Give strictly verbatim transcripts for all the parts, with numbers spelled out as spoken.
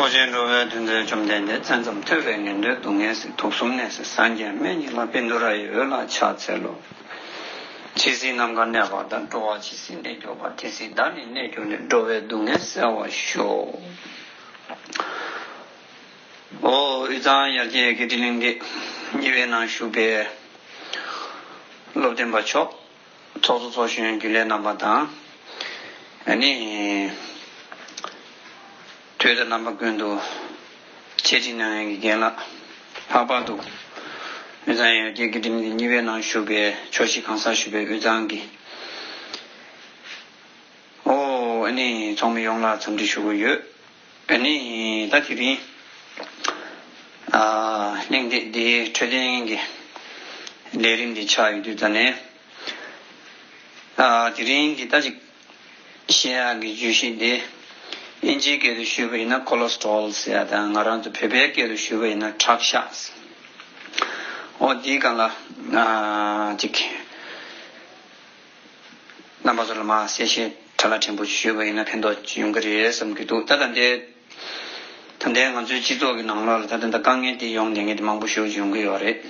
ཚོགས་ཆེན་འགྲོ་བའི་དོན་མཛད་བཅོམ་ལྡན་འདས། མཚན་ཙམ་ཐོས་པས་ངན་འགྲོའི་སྡུག་བསྔལ་སེལ། དུག་གསུམ་ནད་སེལ་སངས་རྒྱས་སྨན་ཉིད་ལ། བཻ་ཌཱུརྱ་ཡི་འོད་ལ་ཕྱག་འཚལ་ལོ། ཇི་སྲིད་ནམ་མཁའ་གནས་པ་དང་། འགྲོ་བ་ཇི་སྲིད་གནས་གྱུར་པ། དེ་སྲིད་བདག་ནི་གནས་གྱུར་ནས། འགྲོ་བའི་སྡུག་བསྔལ་སེལ་བར་ཤོག། ཨོ། དབུས་གཙང་ཡར་རྒྱས་ཀྱི་ཏི་ལིང་གི་གཉིས་པའི་ནང་བཞུགས་པའི་སློབ་སྟོན་པ་མཆོག། ཚོགས་གཙོ་ཚོགས་གཞོན་རྒྱུན་ལས་རྣམ་པ་དང་། ཨ་ནི། དུས་དང་རྣམ་པ་ཀུན་ཏུ་འཆད་ཁྲིད་གནང་མཁན་གྱི་རྒན་ལགས། ལྷག་པར་དུ་དབུས་གཙང་ཡར་རྒྱས་ཀྱི་ཏི་ལིང་གི་གཉིས་པའི་ནང་བཞུགས་པའི་ཆོག་ཤེས་གང་ཟག་ཞུ་བའི་དབུས་གཙང་གི། ཨོ། ཨ་ནི་ཚོགས་མི་ཡོངས་ལ་འཚམས་འདྲི་ཞུ་གི་ཡོད། ཨ་ནི་ད་དེ་རིང་། ཨ། གླེང་སྟེགས་འདིའི་འཕྲོད་བསྟེན་གྱི་ལས་རིམ་འདི་ཆགས་ཡོད་དུས་ཙ་ནས། ཨ། དེ་རིང་གི་ད་ཅིག་བཤད་ཡག་གི་བརྗོད་གཞི་འདི་ཨིན་ཇིའི་སྐད་དུ་ཞུས་པ་ཡིན་ན་ཁོ་ལེ་སི་ཊོལ་ཟེར་ཡ་དང་། ང་རང་ཚོ་བོད་པའི་སྐད་དུ་ཞུས་པ་ཡིན་ན་ཁྲག་ཤ་ཟེར། ཨོ། འདིའི་སྒང་ལ། ཨ། ཅིག་རྣམ་པ་ཚོ་ལ་མར་གསལ་བཤད་ཕྲ་ལ་ཕྲན་བུ་ཞུས་པ་ཡིན་ན་ཕན་ཐོགས་ཡོང་གི་རེད་བསམ་གྱི་འདུག། ད་ད་ལྟའི། ད་ལྟའི་ང་ཚོའི་སྤྱི་ཚོགས་ཀྱི་ནང་ལོགས་ལ་ད་ལྟ་དཀའ་ངལ་དེ་ཡོང་བསྡད་མཁན་དེ་མང་པོ་ཞེ་པོ་ཅིག་ཡོང་གི་ཡོད་རེད།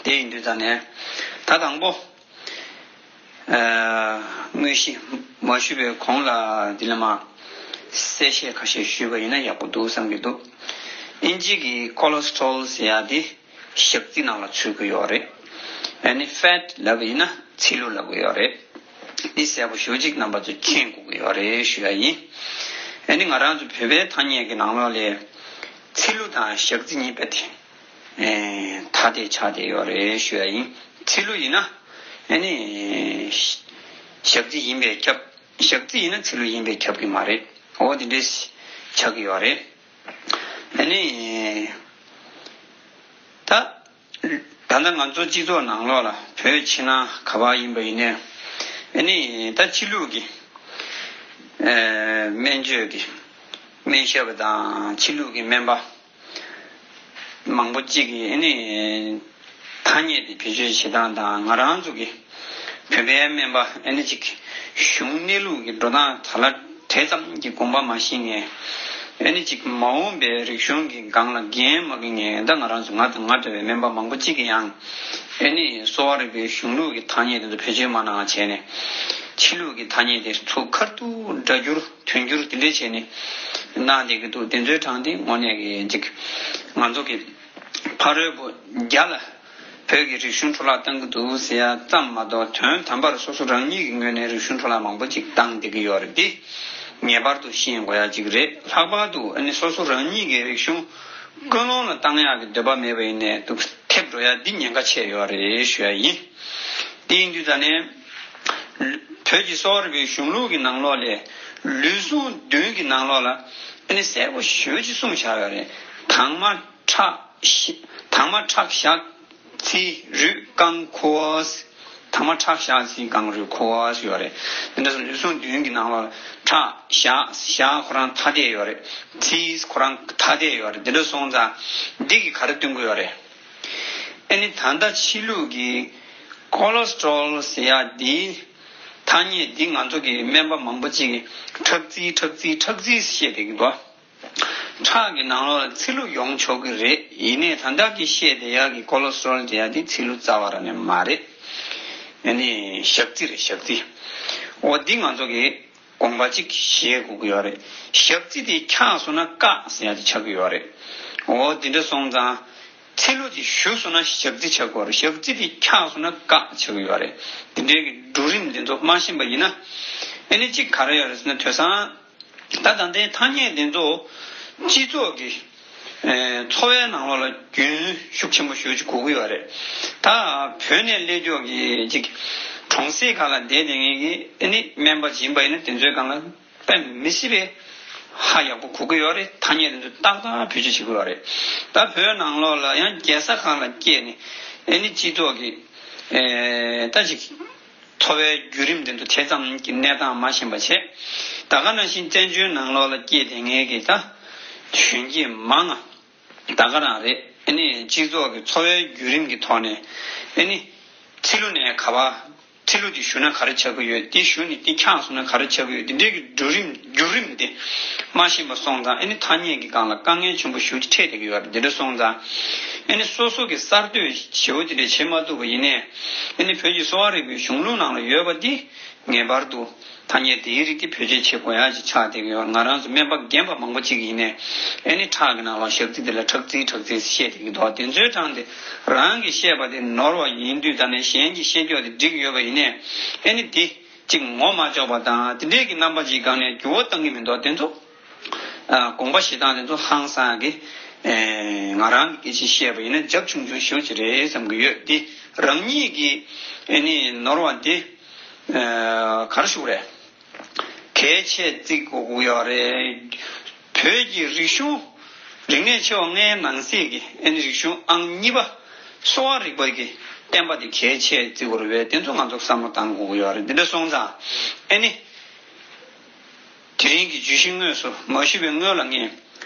དེ་ཡིན་དུས་ཙ་ནས་ད་དང་པོ། ཨ། དངོས་གཞི་མ་ཞུས་པའི་གོང་ལ་འདི་ལ་མར་གསལ་བཤད་ཁ་ཤས་ཞུས་པ་ཡིན་ན་ཡག་པོ་འདུག་བསམ་གྱི་འདུག། ཨིན་ཇི་གི་ཁོ་ལེ་སི་ཊོལ་ཟེར་ཡ་དེ་ཞག་རྩི་ནང་ལ་ཚུད་ཀྱི་ཡོད་རེད། ཨ་ནི་ཕེ་ཊི་ལབ་པ་ཡིན་ན་ཚིལ་ལུ་ལབ་ཀྱི་ཡོད་རེད། འདི་གསལ་པོ་ཞེ་པོ་ཅིག་རྣམ་པ་ཚོས་མཁྱེན་དགོས་ཀྱི་ཡོད་རེད་ཞུ་ཡ་ཡིན། ཨ་ནི་ང་རང་ཚོ་བོད་པའི་ཐ་སྙད་ཀྱི་ནང་ལོགས་ལ་ཚིལ་ལུ་དང་ཞག་རྩི་གཉིས་པོ་དེ། ཨེ། ཐ་དད་ཆགས་བསྡད་ཡོད་རེད་ཞུ་ཡ་ཡིན། ཚིལ་ལུ་ཡིན་ན་ཨ་ནི་ཞག་རྩི་ཡིན་པས་ཁྱབ། ཞག་རྩི་ཡིན་ན་ཚིལ་ལུ་ཡིན་པས་ཁྱབ་ཀྱི་མ་རེད། འོ་དེ་འདྲས་ཆགས་ཀྱི་ཡོད་རེད། ཨ་ནི། ད། ད་ལྟ་ང་ཚོ་སྤྱི་ཚོགས་ནང་ལོགས་ལ་བོད་ཕྱི་ནང་ག་པར་ཡིན་པ་ཡིན་ནའི། ཨ་ནི་ད་ཕྱི་ལུགས་ཀྱི། ཨེ། སྨན་བཅོས་ཀྱི་སྨན་ཞབས་དང་ཕྱི་ལུགས་ཀྱི་སྨན་པ་མང་པོ་ཅིག་གིས་ཨ་ནི་ཐ་སྙད་དེ་བེད་སྤྱོད་བྱེད་སྟངས་དང་། ང་རང་ཚོ་གི་བོད་པའི་སྨན་པ་ཨ་ནི་ཅིག་གཞུང་གནས་ལུགས་ཀྱི་འགྲོ་སྟངས་ད་ལ། དེ་ཙམ་གྱི་དགོངས་པ་མ་བཞེས་ནས། ཨ་ནི་ཅིག་མ་འོངས་པའི་རིག་གཞུང་གི་སྒང་ལ་འགན་མ་འཁྱེར་ནས། ད་ང་རང་ཚོ་ང་དང་ང་འདྲ་བའི་སྨན་པ་མང་པོ་ཅིག་གིས་ཡང་ཨ་ནི་གསོ་བ་རིག་པའི་གཞུང་ལུགས་ཀྱི་ཐ་སྙད་དེ་ཚོ་བེད་སྤྱོད་མ་གནང་བ་བྱས་ནས། ཕྱི་ལུགས་ཀྱི་ཐ་སྙད་དེ་ཚུར་ཁ་ཐུག་སྒྲ་སྒྱུར་དོན་སྒྱུར་དེ་འདྲས་བྱས་ནས་གནང་བསྡད་ཀྱི་འདུག། དེ་ཚོའི་གྲངས་དེ་དངོས་གནས་ཀྱི་ཅིག་ང་ཚོ་གི་ཕ་རོལ་པོ་རྒྱ་ལ། བོད་ཀྱི་རིག་གཞུང་འཕྲོ་བརླག་བཏང་གི་འདུག་ཟེར་ཡ་ཙམ་མ་གཏོགས། དོན་དམ་པར་སོ་སོ་རང་ཉིད་ཀྱི་ངོས་ནས་རིག་གཞུང་འཕྲོ་བརླག་མང་པོ་ཅིག་བཏང་བསྡད་ཀྱི་ཡོད་རེད། འདི་ངེས་པར་དུ་ཤེས་དགོས་ཡ་ཅིག་རེད། ལྷག་པར་དུ་ཨ་ནི་སོ་སོ་རང་ཉིད་ཀྱི་རིག་གཞུང་ཀུན་སློང་ལ་བཏང་ཡག་གི་འདོད་པ་མེད་པ་ཡིན་ནའི་འདུག། ཐེབས་འགྲོ་ཡ་འདི་ཉེན་ཁ་ཆེ་ཡོད་རེད་ཞུ་ཡ་ཡིན། དེ་ཡིན་དུས་ད་ནས་བོད་ཀྱི་གསོ་བ་རིག་པའི་གཞུང་ལུགས་ཀྱི་ནང་ལོགས་ལས་ལུས་ཟུངས་བདུན་གྱི་ནང་ལོགས་ལ་ཨ་ནི་གསལ་པོ་ཞེ་པོ་ཅིག་གསུངས་བཞག་ཡོད་རེད། དྭངས་མ་ཁྲག་ཤ། དྭངས་མ་ཁྲག་ཞག་ཚིལ་རུས་རྐང་ཁུ་བ། དྭངས་མ་ཁྲག་ཞག་ཚིལ་རྐང་རུས་ཁུ་བ་ཡོད་རེད། དེ་འདྲ་སོང་ལུས་ཟུངས་བདུན་གྱི་ནང་ལ་ཁྲག་ཞག་ཞག་ཁོ་རང་ཐ་དད་ཡོད་རེད། ཚིལ་ཁོ་རང་ཐ་དད་ཡོད་རེད། དེ་འདྲ་སོང་ཙང་འདི་གིས་ག་རེ་སྟོན་གྱི་ཡོད་རེད། ཨ་ནི་ད་ལྟ་ཕྱི་ལུགས་ཀྱི་ཁོ་ལེ་སི་ཊོལ་ཟེར་ཡ་འདི་ཐ་སྙད་འདི་ང་ཚོ་གི་སྨན་པ་མང་པོ་ཅིག་གིས་ཁྲག་རྩི་ཁྲག་རྩི་ཁྲག་རྩི་བཤད་བསྡད་ཀྱི་འདུག། ཁྲག་གི་ནང་ལོགས་ལ་ཚིལ་ལུ་ཡོང་ཆོག་གི་རེད། ཡིན་ནའི་ད་ལྟ་གི་བཤད་བསྡད་ཡག་གི་ཁོ་ལེ་སི་ཊོལ་ཟེར་ཡ་དེ་ཚིལ་ལུ་རྩ་བ་རང་ནས་མ་རེད། ཨ་ནི་ཞག་རྩི་རེད། ཞག་རྩི། འོ་འདི་ང་ཚོ་གི་དགོངས་པ་ཅིག་བཞེས་དགོས་ཀྱི་ཡོད་རེད། ཞག་རྩི་དེ་འཁྱག་སོང་ན་སྐག་ཟེར་ཡ་དེ་ཆགས་ཀྱི་ཡོད་རེད། འོ་འདི་འདྲ་སོང་ཙང་ཚིལ་ལུ་དེ་ཞུ་སོང་ན་ཞག་རྩི་ཆགས་ཀྱི་ཡོད་རེད། ཞག་རྩི་དེ་འཁྱག་སོང་ན་སྐག་ཆགས་ཀྱི་ཡོད་རེད། འདི་འདྲའི་གི་འབྲུ་རིམ་འདི་ཚོ་མ་ཤེས་པ་ཡིན་ན་ཨ་ནི་གཅིག་ག་རེ་ཡོད་རེད་ཟེར་ན། དེང་སང་ད་ད་ལྟའི་ཐ་སྙད་འདི་ཚོ་སྤྱི་ཚོགས་ཀྱི་ཨེ། འཚོ་བའི་ནང་ལོགས་ལ་རྒྱུན་ཤུགས་ཆེན་པོ་ཞེ་པོ་ཅིག་དགོས་ཀྱི་ཡོད་རེད། ད་བོད་ནས་སླེབས་ཀྱོག་གི་ཅིག་གྲོང་གསེབ་ཁག་ལ་བསྡད་བསྡད་མཁན་གྱི་ཨ་ནི་སྨན་པ་ཡིན་པ་ཡིན་ན་དེ་ཚོའི་སྒང་ལ་དཔེ་མི་སྲིད་པའི་ཧ་ཡག་པོ་གོ་གི་ཡོད་རེད། ཐ་སྙད་དེ་ཚོ་ཏག་ཏག་བེད་སྤྱོད་བྱེད་ཀྱི་ཡོད་རེད། ད་བོད་ནང་ལོགས་ལ་ཡང་རྒྱལ་ས་ཁག་ལ་སྐྱེས་ནས་ཨ་ནི་སྤྱི་ཚོགས་ཀྱི་ཨེ། ད་ཅིག་འཚོ་བའི་བརྒྱུད་རིམ་དེ་ཚོ་དེ་ཙམ་གྱི་གནས་སྟངས་མ་ཤེས་པ་བྱས། ད་ག་ནང་བཞིན་བཙན་བྱོལ་ནང་ལོགས་ལ་སྐྱེས་བསྡད་མཁན་གྱི་ད་གཞོན་སྐྱེས་མང་ང་ད་ག་རང་རེད། ཨ་ནི་སྤྱི་ཚོགས་ཀྱི་འཚོ་བའི་བརྒྱུད་རིམ་གྱི་ཐོག་ནས་ཨ་ནི་ཕྱི་ལོགས་ནས་ག་པར། ཚིལ་ལུ་དེ་ཞུ་ན་ག་རེ་ཆགས་ཀྱི་ཡོད། དེ་ཞུ་ནས་དེ་འཁྱགས་སོང་ན་ག་རེ་ཆགས་ཀྱི་ཡོད། དེ་འདྲའི་གི་བརྒྱུད་རིམ་བརྒྱུད་རིམ་དེ་མ་ཤེས་པ་སོང་ཙང་ཨ་ནི་ཐ་སྙད་ཀྱི་སྒང་ལ་དཀའ་ངལ་ཆེན་པོ་ཞེ་པོ་ཅིག་འཕྲད་བསྡད་ཀྱི་ཡོད་རེད། དེ་འདྲ་སོང་ཙང་ཨ་ནི་སོ་སོ་གི་གསར་གཏོད་ཞེ་པོ་དེ་འདྲ་བྱེད་མ་ཐུབ་པ་ཡིན་ནའི་ཨ་ནི་བོད་ཀྱི་གསོ་བ་རིག་པའི་གཞུང་ལུགས་ནང་ལ་ཡོད་པ་དེ་ངེས་པར་དུ་ཐ་སྙད་དེའི་རིགས་དེ་བེད་སྤྱོད་བྱེད་དགོས་ཡ་ཅིག་ཆགས་བསྡད་ཀྱི་ཡོད། ང་རང་ཚོ་སྨན་པ་རྒན་པ་མང་པོ་ཅིག་ཡིན་ནའི་ཨ་ནི་ཁྲག་གི་ནང་ལ་ཞག་རྩི་དེ་ལ་ཁྲག་རྩི་ཁྲག་རྩི་བཤད་བསྡད་ཀྱི་འདུག་དེ་ཚོའི་གྲངས་དེ་རང་གིས་བཤད་པ་དེ་ནོར་བ་ཡིན་དུས་ད་ནས་གཞན་གྱིས་བཤད་རྒྱུ་དེ་འགྲིག་གི་ཡོད་པ་ཡིན་ནའི་ཨ་ནི་དེ་གཅིག་ངོ་མ་ཆོག་པ་དང་དེ་འདྲའི་གི་རྣམ་པ་ཅིག་སྒང་ནས་འགྱུར་བ་གཏང་གི་མི་འདུག་དེ་ཚོ་ཨ་དགོངས་པ་བཞེས་སྟངས་དེ་ཚོ་ཧང་སང་གི་ཨེ་ང་རང་གི་སྐད་ཆ་བཤད་པ་ཡིན་ན་རྒྱབ་ཆུང་ཆུང་ཞེ་པོ་ཅིག་རེད་བསམ་གི་ཡོད། དེ་རང་ཉིད་ཀྱི་ཨ་ནི་ནོར་བ་དེ་ཨ་ག་རེ་ཞུ་དགོས་རེད། གལ་ཆེ་བརྩི་དགོས་ཀྱི་ཡོད་རེད། བོད་ཀྱི་རིག་གཞུང་རིག་གནས་ཆེ་བ་ལྔའི་ནང་གསེས་ཀྱི་ཨ་ནི་རིག་གཞུང་ཨང་གཉིས་པ་གསོ་བ་རིག་པ་གི་བསྟན་པ་དེ་གལ་ཆེ་བརྩི་དགོས་རེད་པས། དེ་ཚོ་ང་ཚོ་བསམ་བློ་བཏང་དགོས་ཀྱི་ཡོད་རེད། འདི་འདྲ་སོང་ཙང་ཨ་ནི་དེ་རིང་གི་བརྗོད་གཞི་དངོས་སུ་མ་ཞུས་པའི་སྔོན་ལ་ངས་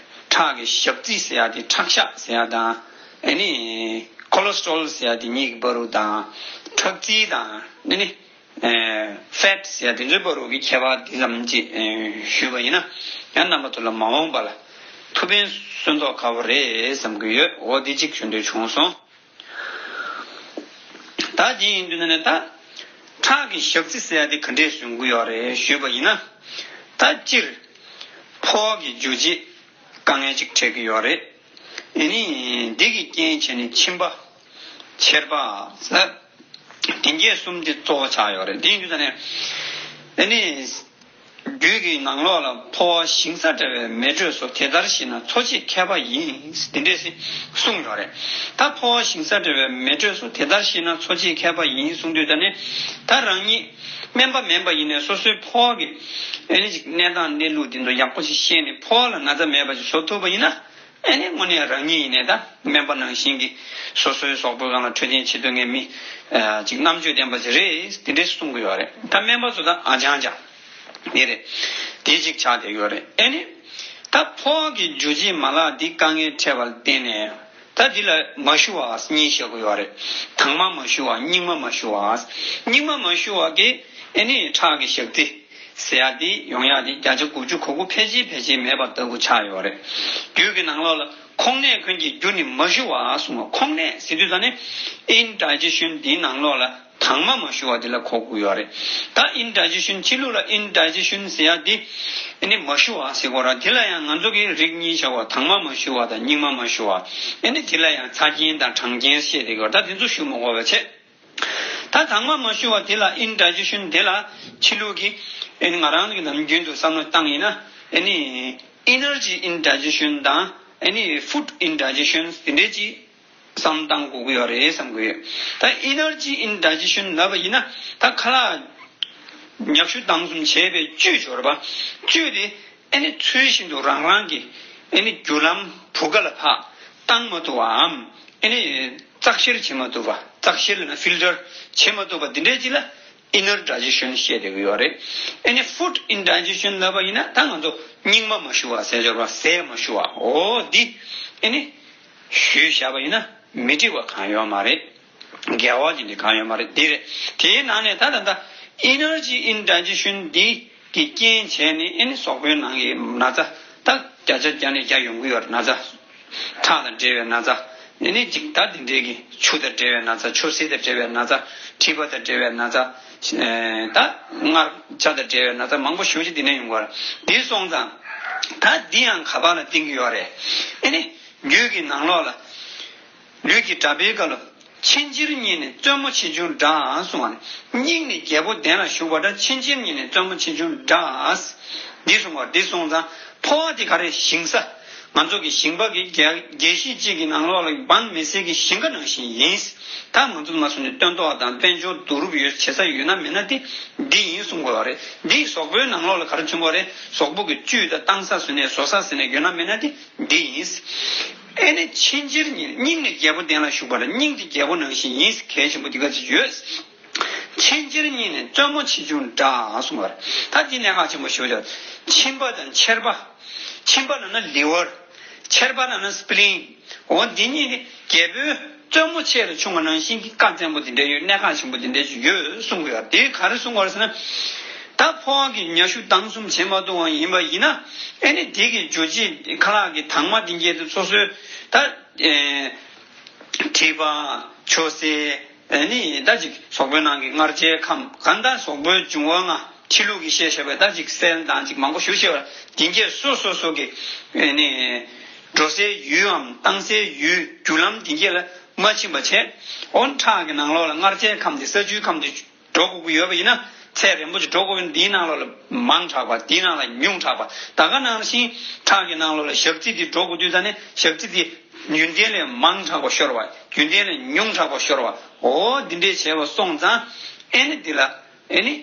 ཁྲག་གི་ཞག་རྩི་ཟེར་ཡ་དེ་ཁྲག་ཞག་ཟེར་ཡ་དང་ཨ་ནི་ཁོ་ལེ་སི་ཊོལ་ཟེར་ཡ་དེ་གཉིས་ཀྱི་བར་དུ་དང་ཁྲག་རྩི་དང་ཨ་ནི། ཨེ་ཕེ་ཊི་ཟེར་ཡ་དེ་ཚོའི་བར་དུ་གི་ཁྱད་པར་འདི་ཙམ་ཅིག་ཨེ་ཞུས་པ་ཡིན་ན་ཡང་རྣམ་པ་ཚོ་ལ་མ་འོངས་པ་ལ་ཐུགས་ཕན་གསོས་མདོག་ཁ་པོ་རེད་བསམ་གྱི་ཡོད། འོ་འདི་གཅིག་ཞུ་འདོད་བྱུང་སོང་། ད་དེ་ཡིན་དུས་ན་ནི་ད་ཁྲག་གི་ཞག་རྩི་ཟེར་ཡ་དེ་ག་འདྲས་བཟོ་གི་ཡོད་རེད་ཞུས་པ་ཡིན་ན། ད་སྤྱིར་ཕོ་བ་གི་འཇུ་བྱེད་དཀའ་ངལ་ཅིག་འཕྲད་ཀྱི་ཡོད་རེད། ཨེ་ནི་འདི་གི་རྐྱེན་བྱས་ནས་མཆིན་པ་མཆེར་པ་ཟ་དེ་གས་གསུམ་དེ་གཙོ་བོ་ཆགས་ཡོད་རེད། དེ་ཡིན་དུས་ད་ནས་ཨེ་ནི་རྒྱུད་ཀྱི་ནང་ལོགས་ལ་ཕོ་བ་ཞིང་ས་བྲལ་བའི་མེ་དྲོད་སོགས་དེ་ལྟར་ཞིག་ན་འཚོ་བྱེད་མཁས་པ་ཡིན། དེ་འདྲས་སེ་གསུངས་ཡོད་རེད། ད་ཕོ་བ་ཞིང་ས་བྲལ་བའི་མེ་དྲོད་སོགས་དེ་ལྟར་ཞིག་ན་འཚོ་བྱེད་མཁས་པ་ཡིན་གསུངས་དུས་ད་ནི་ད་རང་ཉིད་སྨན་པ་མིན་པ་ཡིན་ནའི་སོ་སོའི་ཕོ་བ་གི་ཨེ་ནི་ཅིག་གནས་སྟངས་གནས་ལུགས་དེ་ཚོ་ཡག་པོ་ཞིག་ཤེས་ནས་ཕོ་བ་ལ་ན་ཚ་མེད་པ་ཞིག་བཟོ་ཐུབ་པ་ཡིན་ན། ཨེ་ནི་དངོས་གནས་རང་ཉིད་ཡིན་ནའི་ད་སྨན་པ་ནང་བཞིན་གྱི་སོ་སོའི་གཟུགས་པོའི་སྒང་ལ་འཕྲོད་བསྟེན་བྱེད་སྡོད་མཁན་མི་ཨ་ཅིག་རྣམ་དཔྱོད་ལྡན་པ་ཅིག་རེད། དེ་འདྲས་གསུང་གི་ཡོད་རེད། ད་སྨན་པ་ཚོ་ད་ཨ་ཅང་ཅང་དེ་རེད། དེ་ཅིག་ཆགས་བསྡད་ཡོད་རེད། ཨེ་ནི་ད་ཕོ་བ་གི་འཇུ་བྱེད་མ་ལག་འདི་དཀའ་ངལ་འཕྲད་པ་ལ་བརྟེན་ནས་ད་འདི་ལ་མ་ཞུ་བ་གཉིས་བཤད་དགོས་ཡོད་རེད། དྭངས་མ་མ་ཞུ་བ་སྙིགས་མ་མ་ཞུ་བ། སྙིགས་མ་མ་ཞུ་བ་གི་ཨེ་ནི་ཁྲག་གི་ཞག་རྩི། ཟེར་ཡ་དེ་ཡོང་ཡ་དེ་བརྒྱ་ཆ་དགུ་བཅུ་གོ་དགུ་ཕལ་ཆེར་ཕལ་ཆེར་མེད་པ་ལྟ་བུ་ཆགས་ཡོད་རེད། རྒྱུད་ཀྱི་ནང་ལོགས་ལ་ཁོང་ནད་ཀུན་གྱི་རྒྱུ་ནི་མ་ཞུ་བ་གསུངས་པ། ཁོང་ནད་ཟེར་དུས་ད་ནི་ཨིན་ཌའི་ཇེ་ཤན་དེའི་ནང་ལོགས་ལ་དྭངས་མ་མ་ཞུ་བ་དེ་ལ་གོ་དགོས་ཡོད་རེད། ད་ཨིན་ཌའི་ཇེ་ཤན་ཕྱི་ལུགས་ལ་ཨིན་ཌའི་ཇེ་ཤན་ཟེར་ཡ་དེ་ཨ་ནི་མ་ཞུ་བ་ཟེར་དགོས་ར། དེ་ལ་ཡང་ང་ཚོ་གི་རིགས་གཉིས་བྱ་བ་དྭངས་མ་མ་ཞུ་བ་དང་སྙིགས་མ་མ་ཞུ་བ། ཨ་ནི་དེ་ལ་ཡང་ཚ་རྐྱེན་དང་གྲང་རྐྱེན་བཤད་དེ་དགོས་ར། ད་དེ་ཚོ་ཞུ་མ་དགོས་པ་བྱས། ད་དྭངས་མ་མ་ཞུ་བ་དེ་ལ་ཨིན་ཌའི་ཇེ་ཤན་དེ་ལ་ཕྱི་ལུགས་ཀྱི་ཨེ་ནི་ང་རང་གི་ནམ་རྒྱུན་དུ་བསམ་བློ་བཏང་ཡིན་ན་ཨེ་ནི་ཨེ་ནར་ཇི་ཨིན་ཌའི་ཇེ་ཤན་དང་ཨེ་ནི་ཕུཌ་ཨིན་ཌའི་ཇེ་ཤན་དེ་འདྲས་ཅིག་བསམ་བཏང་དགོས་ཀྱི་ཡོད་རེད་བསམ་གྱི་ཡོད། ད་ཨེ་ནར་ཇི་ཨིན་ཌའི་ཇེ་ཤན་ལབ་པ་ཡིན་ན་ད་ཁ་ལག་ཉག་ཤུ་དང་གསུམ་བྱས་པའི་བཅུད་སྦྱོར་བ་བཅུད་དེ། ཨེ་ནི་ཚུལ་བཞིན་དུ་རང་རང་གི་ཨེ་ནི་རྒྱུ་ལམ་བུ་ག་ལ་ཕར་བཏང་མ་ཐུབ་པའམ་ཨེ་ནི་བཙག་བཤེར་བྱེད་མ་ཐུབ་པ། བཙག་བཤེར་ལབ་ན་ཕིལ་ཊར་བྱེད་མ་ཐུབ་པ་འདི་འདྲའི་ཅིག་ལ་ཨི་ནར་ཌའི་ཇེ་ཤན་བཤད་བསྡད་ཀྱི་ཡོད་རེད། ཨེ་ནི་ཕུཌ་ཨིན་ཌའི་ཇེ་ཤན་ལབ་པ་ཡིན་ན་ད་ང་ཚོ་སྙིགས་མ་མ་ཞུ་བ་ཟས་སྦྱོར་བ་ཟས་མ་ཞུ་བ་འོ་འདི་ཨེ་ནི་ཞུས་བཞག་པ་ཡིན་ན་མི་འགྲིག་པ་གང་ཡོད་མ་རེད། འགལ་བ་ཅིག་འདི་གང་ཡོད་མ་རེད། འདི་རེད། དེའི་ནང་ནས་ད་ད་ད་ཨེ་ནར་ཇི་ཨིན་ཌའི་ཇེ་ཤན་འདི་གི་རྐྱེན་བྱས་ནས་ཨེ་ནི་གཟུགས་པོའི་ནང་གི་ན་ཚ་ད་བརྒྱ་ཆ་བརྒྱ་ནས་བརྒྱ་ཡོང་གི་ཡོད་རེད། ན་ཚ་ཁྲག་དང་འབྲེལ་བའི་ན་ཚ་ཨེ་ནི་ཅིག་ད་དེ་འདྲའི་གི་ཆུ་དང་འབྲེལ་བའི་ན་ཚ་ཆུ་སེར་དང་འབྲེལ་བའི་ན་ཚ་མཁྲིས་པ་དང་འབྲེལ་བའི་ན་ཚ་ད་མངར་ཆ་དང་འབྲེལ་བའི་ན་ཚ་མང་པོ་ཞེ་པོ་ཅིག་དེ་ནས་ཡོང་གི་ཡོད་རེད། དེ་སོང་ཙང་ད་འདི་ཡང་ག་པ་ལ་བརྟེན་གི་ཡོད་རེད། ཨེ་ནི་རྒྱུད་ཀྱི་ནང་ལོགས་ལ། ལུས་ཀྱི་གྲྭ་པའི་བཀའ་ལ། ཆེན་ཆེར་རྙེད་ནས་བཙུན་མོ་ཆེ་ཆུང་འདྲ་གསུངས་པ་ནི། སྙིང་ནས་རྒྱལ་པོ་གདན་ལ་བཞུགས་པ་འདྲ། ཆེན་ཆེར་རྙེད་ནས་བཙུན་མོ་ཆེ་ཆུང་འདྲ། འདི་གསུངས་པ་འདི་སོང་ཙང་ཕོ་བ་འདི་ག་རེ་ཞིང་ས། ང་ཚོ་གི་ཞིང་པ་གི་རྒྱལ་རྒྱལ་གཞིས་གཅིག་གི་ནང་ལོགས་ལ་འབངས་མི་སེར་གྱི་ཞིང་ཁ་ནང་བཞིན་ཡིན། ད་ང་ཚོ་མ་སོང་ནས་སྟོན་ཐོག་དང་དཔལ་འབྱོར་བསྡུ་རུབ་ཡོད་བྱེད་ས་ཡོད་ན་མེད་ན་དེ་འདི་ཡིན་གསུང་དགོས་པ་རེད། འདི་གཟུགས་པོའི་ནང་ལོགས་ལ་ག་རེ་བྱུང་དགོས་རེད། གཟུགས་པོ་གི་བཅུད་དང་བཏང་ས་ཟེར་ནས་བཟོ་ས་ཟེར་ནས་ཡོད་ན་མེད་ན་དེ། འདི་ཡིན། ཨེ་ནི་ཆེན་ཆེར་རྙེད་སྙིང་ནི་རྒྱལ་པོ་གདན་ལ་བཞུགས་པ་ལ་སྙིང་དེ་རྒྱལ་པོ་ནང་བཞིན་ཡིན། གལ་ཆེན་པོ་འདི་ག་ཅིག་ཡོད། ཆེན་ཆེར་རྙེད་ནས་བཙུན་མོ་ཆེ་ཆུང་འདྲ་གསུངས་པར། ད་འདི་གནད་འགག་ཆེན་པོ་ཞེ་པོ་ཅིག་མཆིན་པ་དང་མཆེར་པ། མཆིན་པ་ལབ་ན་ལི་ཝར། མཆེར་པ་ལབ་ན་སི་པི་ལིན། འོ་འདི་གཉིས་ནི་རྒྱལ་པོའི་ སྟོན་མོ་ཆེ་རུ་ཆུང་བ་ནང་བཞིན་གྱི་བཀའ་བཙན་པོ་དེ་འདྲ་ཡོད། གནད་འགག་ཆེན་པོ་དེ་འདྲ་ཅིག་ཡོད་གསུང་གི་ཡོད། དེ་ག་རེ་གསུང་གི་ཡོད་ཟེར་ན། ད་འཕོ་བ་གི་ཉ་ཤུ་ལྡང་གསུམ་བྱེད་མ་ཐུབ་པ་ཡིན་པ་ཡིན་ན། ཨེ་ནི་དེ་གི་རྒྱུ་ཅིག་ཁ་ལག་གི་དྭངས་མ་དེ་འགྱེད་དུ་སོ་སོའི་ད། མཁྲིས་པ། ཆུ་སེར། ཨེ་ནི་ད་ཅིག་གཟུགས་པོའི་ནང་གི་མངར་ཆའི་ཁམས། གང་ལྟར་གཟུགས་པོའི་འབྱུང་བ་ལྔ། ཕྱི་ལུགས་ཀྱི་ཤེས་བྱ་བའི་ད་ཅིག་སེལ་དང་ཅིག་མང་པོ་ཞུ་ཤེས་པ་དེ་འགྱེད་སོ་སོ་སོ་གི་ཨེ་ནི་འགྲོ་སའི་ཡུལ་འམ་བཏང་སའི་ཡུལ་རྒྱུ་ལམ་དེ་འགྱེད་ལ་མ་ཕྱིན་པ་བྱས། འོ་ཁྲག་གི་ནང་ལོགས་ལ་མངར་ཆའི་ཁམས་དེ་ས་ཆུའི་ཁམས་དེ་འགྲོ་དགོས་ཀྱི་ཡོད་པ་ཡིན་ན། ཚད་རན་པོ་ཅིག་འགྲོ་དགོས་པ་ཡིན་ན། འདིའི་ནང་ལོགས་ལ་མང་དྲགས་པ། འདིའི་ནང་ལ་ཉུང་དྲགས་པ། ད་ག་ནང་བཞིན་ཁྲག་གི་ནང་ལོགས་ལ་ཞག་རྩི་དེ་འགྲོ་དགོས་དུས་ད་ནི་ཞག་རྩི་དེ་རྒྱུན་ལྡན་ལས་མང་དྲགས་པ་ཤོར་བ། རྒྱུན་ལྡན་ལས་ཉུང་དྲགས་པ་ཤོར་བ། འོ་འདི་འདྲས་བྱས་པ་སོང་ཙང་། ཨེ་ནི་འདི་ལ་ཨེ་ནི་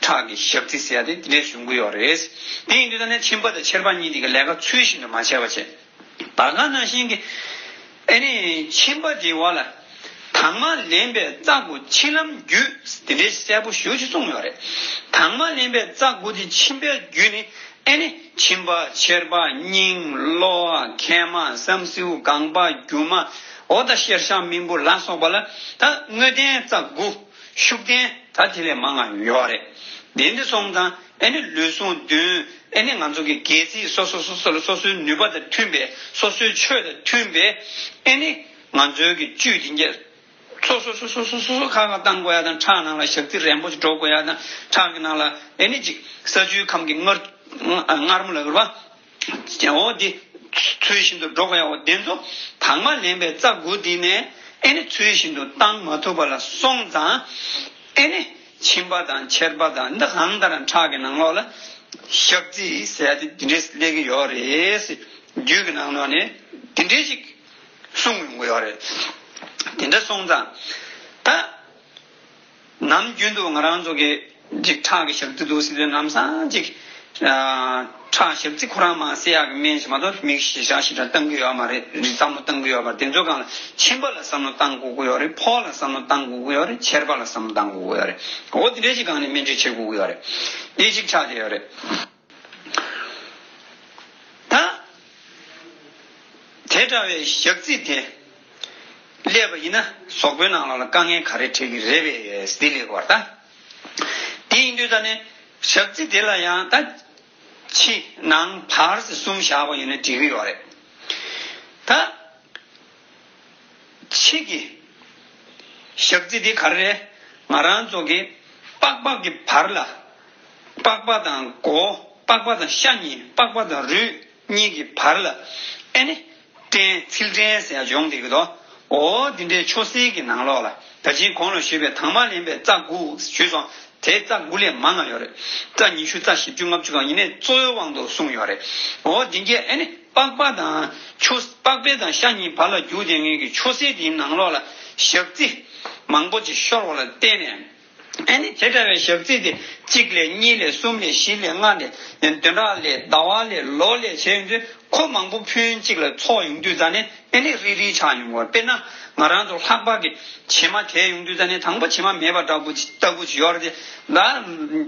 ཁྲག་གི་ཞག་རྩི་ཟེར་ཡ་དེ་འདི་འདྲས་བྱུང་གི་ཡོད་རེད། དེ་ཡིན་དུས་ད་ནི་མཆིན་པ་དང་མཆེར་པ་གཉིས་དེ་གི་ལས་ཀ་ཚུལ་བཞིན་དུ་མ་བྱས་པ་བྱས། ད་ག་ནང་བཞིན་གྱི་ཨེ་ནི་མཆིན་པ་དེ་བ་ལ་དྭངས་མ་ལེན་པའི་རྩ་དགུ་མཆིན་ལམ་བརྒྱུད། དེ་འདྲའི་གསལ་པོ་ཞེ་པོ་ཅིག་གསུངས་ཡོད་རེད། དྭངས་མ་ལེན་པའི་རྩ་དགུ་དེ་མཆིན་པའི་བརྒྱུད་ནི་ཨེ་ནི་མཆིན་པ། མཆེར་པ། སྙིང་། གློ་བ། མཁལ་མ། བསམ་སེའུ། རྒང་པ། རྒྱུ་མ། འོ་ད་ཤེར་ཤང་སྨིན་བུ་ལ་སོགས་པ་ལ་ད་དངོས་ལྡན་རྩ་དགུ། ཤུགས་ལྡན་ད་དེ་ལས་མང་ང་ཡོད་རེད། དེ་འདྲ་སོང་ཙང་ཨེ་ནི་ལུས་ཟུངས་བདུན། ཨེ་ནི་ང་ཚོ་གི་སྒལ་ཚིགས་སོ་སོ་སོ་སོ་ལ་སོ་སོའི་ནུས་པ་དང་མཐུན་པའི། སོ་སོའི་ཆོས་དང་མཐུན་པའི་ཨེ་ནི་ང་ཚོའི་གི་བཅུད་དེ་འགྱེད། སོ་སོ་སོ་སོ་སོ་སོ་སོ་ཁ་ཁ་བཏང་དགོས་ཡ་དང་། ཁྲག་ནང་ལ་ཞག་རྩི་རན་པོ་ཞིག་འགྲོ་དགོས་ཡ་དང་། ཁྲག་གི་ནང་ལ་ཨེ་ནི་ཅིག་ས་ཆུའི་ཁམས་ཀྱི་མངར་མངར་མོ་ལ་གུར་བ། འོ་འདི་ཚུལ་བཞིན་དུ་འགྲོ་དགོས་ཡ། འོ་དེ་ཚོ་དྭངས་མ་ལེན་པའི་རྩ་དགུ་འདི་ནས་ཨེ་ནི་ཚུལ་བཞིན་དུ་བཏང་མ་ཐུབ་པ་ལ་སོང་ཙང་། ཨེ་ནི་མཆིན་པ་དང་མཆེར་པ་དང་འདི་གང་ལྟར་ཁྲག་གི་ནང་ལོགས་ལ་ཞག་རྩི་ཟེར་ཡ་དེ་འདི་འདྲས་སླེབས་ཀྱི་ཡོད་རེད། རྒྱུད་ཀྱི་ནང་ལོགས་ནས་འདི་འདྲས་ཅིག་གསུང་ཡོང་གི་ཡོད་རེད། དེ་འདྲ་སོང་ཙང་ད། ནམ་རྒྱུན་དུ་ང་རང་ཚོ་གི་ཅིག་ཁྲག་གི་ཞག་རྩི་འདུག་ཟེར་དུས་ནམ་སང་ཅིག་ཨ། ཁྲག་ཞག་རྩི་ཁོ་རང་མ་སེལ་ཡག་གི་སྨན་ཞིག་མ་གཏོགས་མིག་ཞེ་དྲག་ཞེ་དྲག་བཏང་གི་ཡོད་མ་རེད། བསམ་བློ་བཏང་གི་ཡོད་མ་རེད། དེ་ཚོ་སྒང་ལ་མཆིན་པ་ལ་བསམ་བློ་བཏང་དགོས་ཀྱི་ཡོད་རེད། ཕོ་ལ་བསམ་བློ་བཏང་དགོས་ཀྱི་ཡོད་རེད། མཆེར་པ་ལ་བསམ་བློ་བཏང་དགོས་ཀྱི་ཡོད་རེད། འོ་དེ་འདྲའི་ཞིག་སྒང་ནས་སྨན་བཅོས་བྱེད་དགོས་ཀྱི་ཡོད་རེད། འདི་ཞིག་ཆགས་བསྡད་ཡོད་རེད། ད། དེ་འདྲ་བའི་ཞག་རྩི་དེ་སླེབས་པ་ཡིན་ན་གཟུགས་པོའི་ནང་ལོགས་ལ་དཀའ་ངལ་ག་རེ་འཕྲད་ཀྱི་རེད་པས་ཟེར་ལབ་པ་རེད་ད། དེ་ཡིན་དུས་ད་ནི་ཞག་རྩི་དེ་ལ་ཡང་ད་ཕྱི་ནང་བར་ཟེར་གསུམ་བཞག་པ་ཡིན་ན་འགྲིག་གི་ཡོད་རེད། ད། ཕྱི་གི་ཞག་རྩི་འདི་ག་རེ་རེད། ང་རང་ཚོ་གི་པགས་པ་གི་བར་ལ། པགས་པ་དང་མགོ། པགས་པ་དང་ཤ་གཉིས། པགས་པ་དང་རུས་གཉིས་ཀྱི་བར་ལ་ཨེ་ནི་སྐྲན། ཚིལ་སྐྲན་ཟེར་ཡ་ཡོང་བསྡད་ཀྱི་འདུག། འོ་འདི་འདྲའི་ཆུ་སེར་གྱི་ནང་ལོགས་ལ་ད་ཅིང་གོང་ལ་ཞུས་པའི་དྭངས་མ་ལེན་པའི་རྩ་དགུ་ཞུས་སོང་། དེ་རྩ་དགུ་ལས་མང་ང་ཡོད་རེད། རྩ་ཉི་ཤུ་རྩ་བཞི་བཅུ་ལྔ་བཅུ་གང་ཡིན་ནའི་གཙོ་བོའི་དབང་དུ་གསུངས་ཡོད་རེད། འོ་འདི་གས་ཨེ་ནི་པགས་པ་དང་ཆུ། པགས་པའི་དང་ཤ་གཉིས་བར་ལ་རྒྱུག་བསྡད་མཁན་གྱི་ཆུ་སེར་དེའི་ནང་ལོགས་ལ་ཞག་རྩི་མང་པོ་ཅིག་ཤོར་བ་ལ་བརྟེན་ནས། ཨེ་ནི་དེ་འདྲ་བའི་ཞག་རྩི་དེ་གཅིག་ལས་གཉིས་ལས་གསུམ་ལས་བཞི་ལས་ལྔ་ལས་བདུན་ཕྲག་ལས་ཟླ་བ་ལས་ལོ་ལས་བྱས་ཡོང་དུས། ཁོ་མང་པོ་ཕུན་གཅིག་ལ་ཚོགས་ཡོང་དུས་ཙ་ནས་ཨེ་ནི་རིལ་རིལ་ཆགས་ཡོང་བ། དཔེར་ན་ང་རང་ཚོ་ལྷགས་པ་གི་བྱེ་མ་དེ་ཡོང་དུས་ཙ་ནས་དང་པོ་བྱེ་མ་མེད་པ་འདྲ་པོ་ཅིག་ལྟ་བུ་ཅིག་ཡོད་རེད་དེ། ལ་